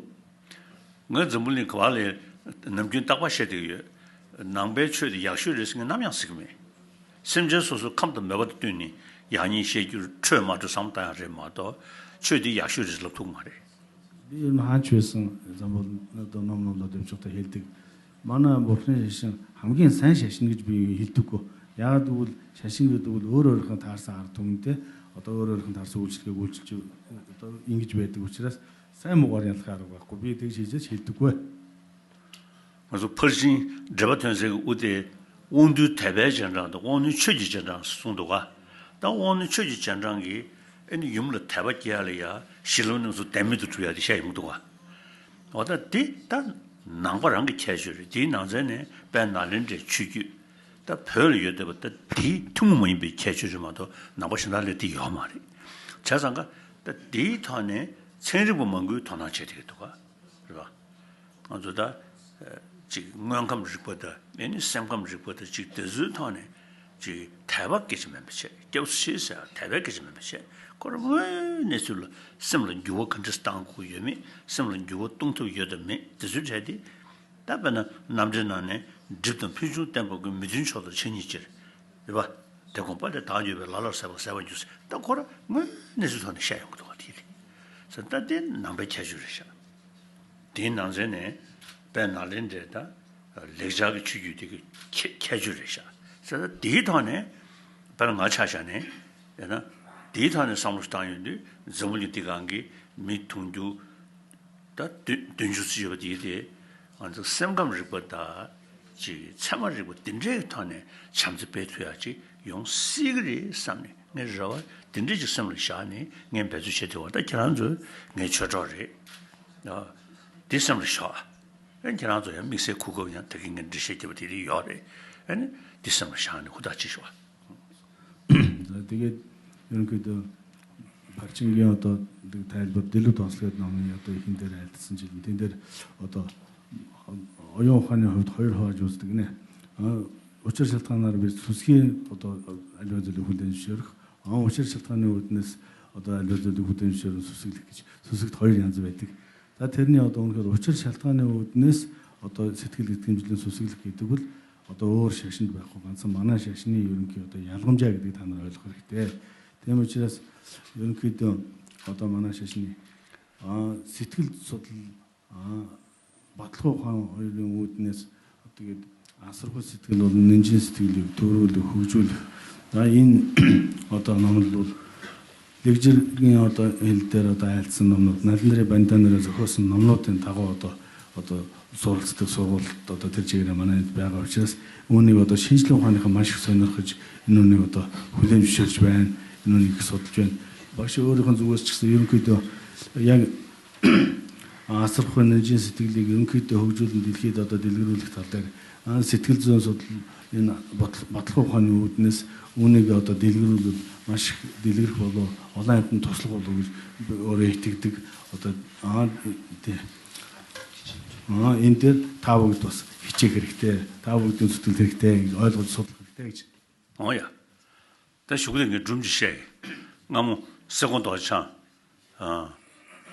ངས་འཛམ་བུ་གླིང་ག་བ་ལས་ནམ་རྒྱུན་རྟག་པར་བཤད་བསྡད་ཀྱི་ཡོད། ནང་པའི་ཆོས་དེ་ཡག་ཤོས་རེད་ཟེར་ངས་ནམ་ཡང་ཟེར་གྱི་མེད། སེམས་ཅན་སོ་སོའི་ཁམས་དང་མོས་པ་དང་བསྟུན་ནས་ཡག་ཉེས་བཤད་རྒྱུར་འཕྲོད་མ་འཕྲོད་བསམ་བློ་བཏང་ཡག་རེད་མ་གཏོགས་ཆོས་དེ་ཡག་ཤོས་རེད་ཟེར་ལབ་ཐུབ་ཀྱི་མ་རེད། འདི་ཡིན་ན་ཧ་ཆོས་སང་འཛམ་བུ་གླིང་དང་ནམ་ནམ་ལ་སྡོད་ཕྱོགས་དང་ཧེལ་ཏིག་མ་ན་འབོར་ཤན་ཞེ་ཤིང་ཧམ་གན་སན་ཞེ་ཤིང་གི་ཇི་བི་ཡོད་ཧེལ་ཏུ་གོ་ཡག་དུ་བུལ་ཞེ་ཤིང་གི་དུ་བུལ་འོ་རོ་རི་ཁང་ཐར་ས་ཨར་ཐུང་དེ་འོ་ཏོ་འོ་རོ་རི་ཁང་ཐར་ས་འུ་ཆི་གི་འུ་ཆི་ཅུ་འོ་ཏོ་ཨིན་གི་ཇི་བེ་ཏི་འུ་ཆི་ར། སེམས་མོ་བར་ཡང་ལྷག་རོགས་པ་ཀོ་པའི་ཐིག་ཆེ་ཆེ་ཆེ་ཏུ་ཀོ། ང་ཚོ་ཕར་ཕྱིན་འགྲེལ་པ་ཐོན་སའི་དབུ་དེ་དབང་རྟུལ་དད་པའི་རྗེས་འབྲང་དང་དབང་རྣོན་ཆོས་ཀྱི་རྗེས་འབྲང་གསུངས་འདུག་ག་ད་དབང་རྣོན་ཆོས་ཀྱི་རྗེས་འབྲང་གིས་ཨེ་ནི་ཡུམ་ལ་དད་པ་སྐྱེ་ཡ་ལ་ཡ་ཞི་ལུ་ནང་སུ་དད་མེད་དུ་གྲུབ་ཡ་དེ་བཤད་ཡོང་གི་འདུག་ག་འོ་ད་འདི་ད་ནང་པ་རང་གི་ཁྱད་ཆོས་རེད། དེའི་ནང་ཚན་ནས་དཔལ་ནཱ་ལེནྡྲའི་ཆོས་བརྒྱུད་ད་བོད་ལ་ཡོད་བསྡད་པ་ད་དེའི་ཐུན་མོང་མ་ཡིན་པའི་ཁྱད་ཆོས་རེད་མ་གཏོགས་ནང་པ་གཞན་དག་ལ་དེ་ཡོད་མ་རེད། བྱས་ཙང་ཀ་ད་དེའི་ཐོག་ནས་ཚན་རིག་པ་མང་པོས་དོ་སྣང་བྱེད་བསྡད་ཀྱི་འདུག་ག་རེད་པ། ང་ཚོ་ད་ཅིག་དངོས་ཁམས་རིག་པ་དང་ཨེ་ནི་སེམས་ཁམས་རིག་པ་དང་ཅིག་དེ་ཚོའི་ཐོག་ནས་ཅིག་དད་པ་སྐད་ཆ་མིན་པ་བྱས། སྐྱབས་སུ་མཆི་ཟེར་དད་པའི་སྐད་ཆ་མིན་པ་བྱས། ཁོ་རང་དངོས་གནས་ཚུལ་ལ་སེམས་ལ་འགྱུར་བ་ག་འདྲ་བཏང་དགོས་ཡོད་མེད། སེམས་ལ་འགྱུར་བ་གཏོང་ཐུབ་ཡོད་དམ་མེད། དེ་ཚོའི་གྲས་དེ་ད་དཔེར་ན་རྣམ་འགྲེལ་ནང་ནས་སྒྲིབ་དང་ཕུན་སུམ་བསྟན་པ་ཀུན་མི་མཐུན་ཕྱོགས་དང་ཆ་གཉིས་ཕྱིར། རེད་པ། དེ་དགོངས་པ་ལས་བདག་འགྱུར་བས་ལ་ལར་ཟད་པ་ཟད་པར་འགྱུར་ཟེར། ད་ཁོ་རང་དངོས་གནས་ཚུལ་ཐོག་ནས་བཤད་ཡོང་གི་འདུག་ག་དེ་རེད། ད་དེ་ནང་པའི་ཁྱད་ཆོས་རེད་ཤག་དེའི་ནང་ཚན་ནས་དཔལ་ནཱ་ལེནྡྲའི་ད་ལེགས་སྦྱར་གྱི་ཆོས་བརྒྱུད་དེ་གི་ཁྱད་ཁྱད་ཆོས་རེད་ཤག་ཟེར། ད་དེའི་ཐོག་ནས་དཔེར་ན་ང་ཆ་བཞག་ནས་ཡང་ན་དེའི་ཐོག་ནས་བསམ་བློ་བཏང་ཡོང་དུས་འཛམ་བུ་གླིང་འདི་སྒང་གི་མི་དུང་ཕྱུར་ད་བདུན་བདུན་ཅུ་ཙམ་ཡོད་པ་དེ་དེ་ང་ཚོ་སེམས་ཁམས་རིག་པ་དང་ཅིག་ཚད་མ་རིག་པ་འདི་འདྲའི་ཐོག་ནས་བྱམས་བརྩེ་སྤེལ་ཐུབ་ཡག་ཅིག་ཡོང་སྲིད་ཀྱི་རེད་བསམ་ནས་ངས་རེ་བ་འདི་འདྲ་ཅིག་སེམས་ལ་བཞག་ནས་ངས་འབད་རྩོལ་བྱེད་ཐུབ་པ། ད་ཁྱེད་རང་ཚོས་ངའི་ཆོས་གྲོགས་རེད། འདི་སེམས་ལ་བཞག་ཨ་ནི་ཁྱེད་རང་ཚོ་ཡང་དམིགས་བསལ་གོ་སྐབས་ཡང་ད་གིན་ངས་འགྲེལ་བཤད་བརྒྱབ་པ་དེ་རིགས་ཡོད་རེད། ཨ་ནི་འདི་སེམས་ལ་བཞག་ནས་ཧུར་ཐག་བྱེད་ཤོག་ད་དེ་གའི་ཡོན་ཁུལ་དུ་ཕར་ཕྱིན་གྱི་ཡང་ད་འདུག་ཐའི་བབ་དེ་ལུ་དང་སླད་ནང་ནས་ཡང་ད་ཧིན་དེ་ར་ཡལ་ཚིན་ཅིག་དེ་འདིར་ཨོ་ད་ཨོ་ཡོང་ཧ་ནི་ཧོད་ཧོད་ཧོ་ཇོས་དུག་ནས་ཨ་འོ་ཅར་ཤལ་ཐང་ནར་བའི་སུ་སི་ཨོ་ད་ཨ་ལོ་ཛི་ལུ་ཧུ་ལེན་ཤོར་ཨ་འོ་ཅར་ཤལ་ཐང་ནས་འོ་ནས་ཨོ་ད་ཨ་ལོ་ཛི་ལུ་ཧུ་ལེན་ཤོར་སུ་སི་ལི་ཀི་སུ་སི་ཧོད་ཡང་ཛི་བེ་དུག་ད་དེར་ནི་ཨོ་ད་འོང་ཁེ་ཨོ་ཅར་ཤལ་ཐང་ནས་འོ་ནས་ཨོ་ད་སི་ཐིག་ལི་ཐིམ་ཅི་ལེན་སུ་སི་ལི་ཀི་དུག་གུལ་ཨོ་ད་འོ་ཤ་ཤིན་བེ་ཁོ་གང་ཚ་མ་ན་ཤ་ཤིན་ནི་ཡོད་རིང་ཁེ་ཨོ་ད་ཡ་ལོམ་ཇ་གི་དུག་ཐང་ནར་བ་ལོག་རིག་ཏེ། དེ་མོ་ཅི་ར་ཡོད་རིང་ཁེ་ཨོ་ད་མ་ན་ཤ་ཤིན་ནི་ཨ་སི་ཐིག་ལི་སོ་ཨ་བ་ཐོ་ཁང་ཨོ་ཡོད་རིང་འོ་ནས་ཨོ་ད་ཨ་སར་ཁོ་སི་ཐིག་ལོ་ནན་ཅིན་སི་ཐིག་ལི་ཐོ་རུ་ལི་ཧུག་ཅུ་ལི་ད་ཡིན་ཨོ་ད་ནང་ལོ། ལེགས་སྦྱར་གྱི་ཨོ་ད་ཨེལ་དེ་ར་ད་ཨེལ་ཚི་ནམ་ནོ་ནཱ་ལེནྡྲའི་བན་ད་ནི་ར་ཟི་ཧོ་སི་ནམ་ནོ་དེ་ད་གོ་ཨོ་ད་ཨོ་ད་སོལ་ཚི་ཏི་སོ་གོ་ད་ད་དེར་ཅིག་ར་མ་ན་ཡོད་པའི་ག་བ་ཅེས་འུ་ནི་ཨོ་ད་ཕྱིན་ཅི་ལོ་ཧ་ནི་ཁ་མ་ཞིག་སོ་ནར་ཁ་ཅི་ནུ་ནི་ཨོ་ད་ཧུ་ལེན་ཤར་ཅི་བན་ནུ་ནི་ཁི་སོ་ད་ཅོན་བག་ཤི་ཨོ་རི་ཁོན་ཛུ་ཝོ་ཅིག་སི་ཡོན་ཁུ་ཏོ་ཡ་ཨ་སར་ཁོ་ནན་ཅིན་སི་ཐིག་ལི་གི་ཡོན་ཁུ་ཏོ་ཧུག་ཇུ་ལི་འདི་ཁི་ད་ད་དི་ལི་རུ་ལི་ཐ་དེར་ཨ་སི་ཐིག་ལི་ཛོན་སོ་ཡིན་ན་བ་ཐལ་ཁོ་ཧ་ནི་འུ་ནི་སི་འུ་ནི་གི་ཨོ་ད་དི་ལི་རུ་ལི་མ་ཤིག་དི་ལི་རུ་ཁོ་ལོ་ཨོ་ལ་ཡང་ཐོ་སལ་ཁོ་ལོ་གི་ཨོ་རེ་ཐིག་ཐིག་ཨོ་ད་ཨ་དེ་ཨ་ཨིན་དེར་ཐ་བུག་ཏོ་སི་ཧི་ཅི་གི་རིག་ཏེ་ཐ་བུག་ཏོ་སི་ཐིག་ཐིག་ཏེ་ཨོ་ལོ་སོ་ཐིག་ཏེ་གི་ཅི། ཨོ་ཡ། ད་ཞུ་གི་ལས་ངས་སྒྲུང་ཅིག་བཤད་ཡིན། སྔ་མོ་སེ་གོང་རྡོ་རྗེ་འཆང་། ཨ།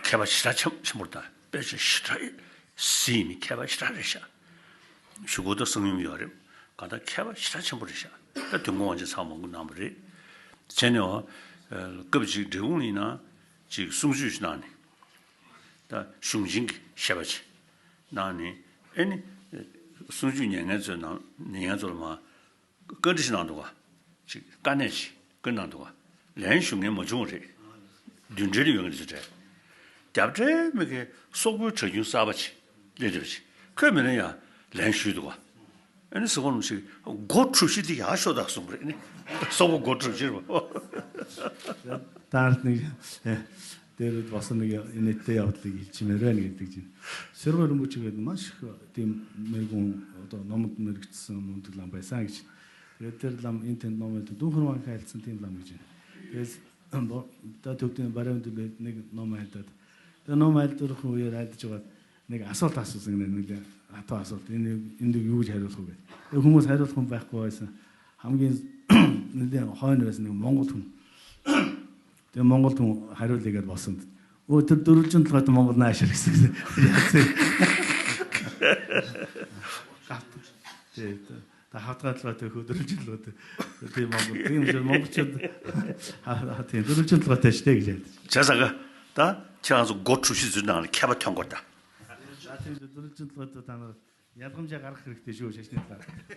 མཁས་པ་ཞེ་དྲག་ཆེན་ཆེན་པོ་དང་དཔེ་ཆ་ཞེ་དྲག་ཟིན་ནི་མཁས་པ་ཞེ་དྲག་རེད་ཤག་གཞུག་གུ་ད་གསང་ཡུམ་ཡོད་རེད། གང་ལྟར་མཁས་པ་ཞེ་དྲག་ཆེན་པོ་རེད་ཤག་ད་དོན་གོ་བང་ཆེན་ཚང་མ་མང་པོ་གནང་བ་རེད། བྱས་ནས་ཨོ། སྐབས་ཅིག་འབྲས་སྤུངས་ཡིན་ན་ཅིག་གསུང་ཆོས་ཤིག་གནང་ནས། ད་གཞུང་ཆེན་གྱི་བཤད་པ་ཅིག་གནང་ནས་ཨེ་ནི། གསུང་ཆོས་ཉན་མཁན་ཚོའི་ནང་ཉན་མཁན་ཚོ་ལ་མ། བཀའ་འདྲི་ཞིག་གནང་འདུག་ག་ཅིག་དཀའ་གནད་ཅིག་བཀའ་གནང་འདུག་ག་ལན་ཞུ་མཁན་མ་བྱུང་བ་རེད། མདུན་གྲལ་ལ་ཡོད་མཁན་རེད་ཚོ་གྲས། རྒྱབ་གྲལ་མི་གི་སོག་པོའི་གྲྭ་རྒྱུན་གསར་པ་ཅིག་སླེབས་བསྡད་པ་ཅིག་ཁོས་མི་ལན་ཡང་ལན་ཞུས་འདུག་ག་ཨ་ནི་སི་ཁོ་རང་ཞིག་སྒོ་ཁྲུ་བཞི་དེ་ཡར་ཤོག་དང་གསུངས་པ་རེད། ཨ་ནི་སོག་པོ་སྒོ་ཁྲུ་བཞི་རེད་པ། ད་ནི། དེ་རུ་བ་སོ་ནི་ཡ་ནི་དེ་ཡག་ལི་གི་ཅི་མེ་རེ་ནི་དེ་ཅི། སེར་བ་རིན་པོ་ཆེ་གི་མ་ཞིག་དེ་མེ་གོང་ད་ནོ་མོ་མེ་རིག་ཙི་ནོ་དུ་ལམ་པའི་སང་གི་ཅི། དེ་དེར་ལམ་ཨིན་ཐེན་ནོ་མེ་དུ་དུང་ཧར་མ་ཁ་ཡལ་ཚིན་ཐེན་ལམ་གི་ཅི། དེ་ད་ཐུབ་ཐེན་བ་རེ་དུ་ལེ་ནི་གི་ནོ་མ་ཡལ་ད། དེ་ནོ་མ་ཡལ་དུ་རུ་ཁུ་ཡེ་ར་དུ་ཅི་བ་ནི་གི་ཨ་སོ་ད་སུ་སིང་ནི་ནི་གི་ཨ་ཐོ་ཨ་སོ་དེ་ནི་ཨིན་དུ་ཡུ་ཇ་རུ་ཐོ་བེ། དེ་ཧུ་མོ་ས་རུ་ཐོ་བེ་ཁོ་ཨ་སང་ཧམ་གི་ནི་དེ་ཧོ་ནི་བེ་སི་ནི་མོང་གོ་ཐུང་། དེ་མོང་གོལ་ཐོང་ཧ་རོ་ལི་གར་བ་སོང་། འོ་དེར་དུ་རུ་ཅུན་ཐོག་ཏུ་མོང་གོལ་ན་ཤར་ཟིག་ཟིག་ཡ་ཚེ། དེ་ད་ཧ་ཐག་ཐོག་ཏུ་ཧུ་དུ་རུ་ཅུན་ཐོག་ཏུ་དེ་མོང་གོལ་དེ་ཡང་ཅུན་མོང་གོལ་ཅུན་ཧ་ཧ་དེ་དུ་རུ་ཅུན་ཐོག་ཏུ་ཞི་དེ་གི་བྱས། བྱས་ཙང་ག་ད་ཁྱེད་རང་ཚོ་སྒོ་ཁྲུ་བཞི་ཚོའི་ནང་ལ་མཁས་པ་ཐོན་དགོས་ད། ད་དེ་དུ་རུ་ཅུན་ཐོག་ཏུ་ད་ནོ། ཡ་ལགམ་ཇ་གར་ཁིར་ཏེ་ཞོ་ཆ་ཤ་ནི་ལ།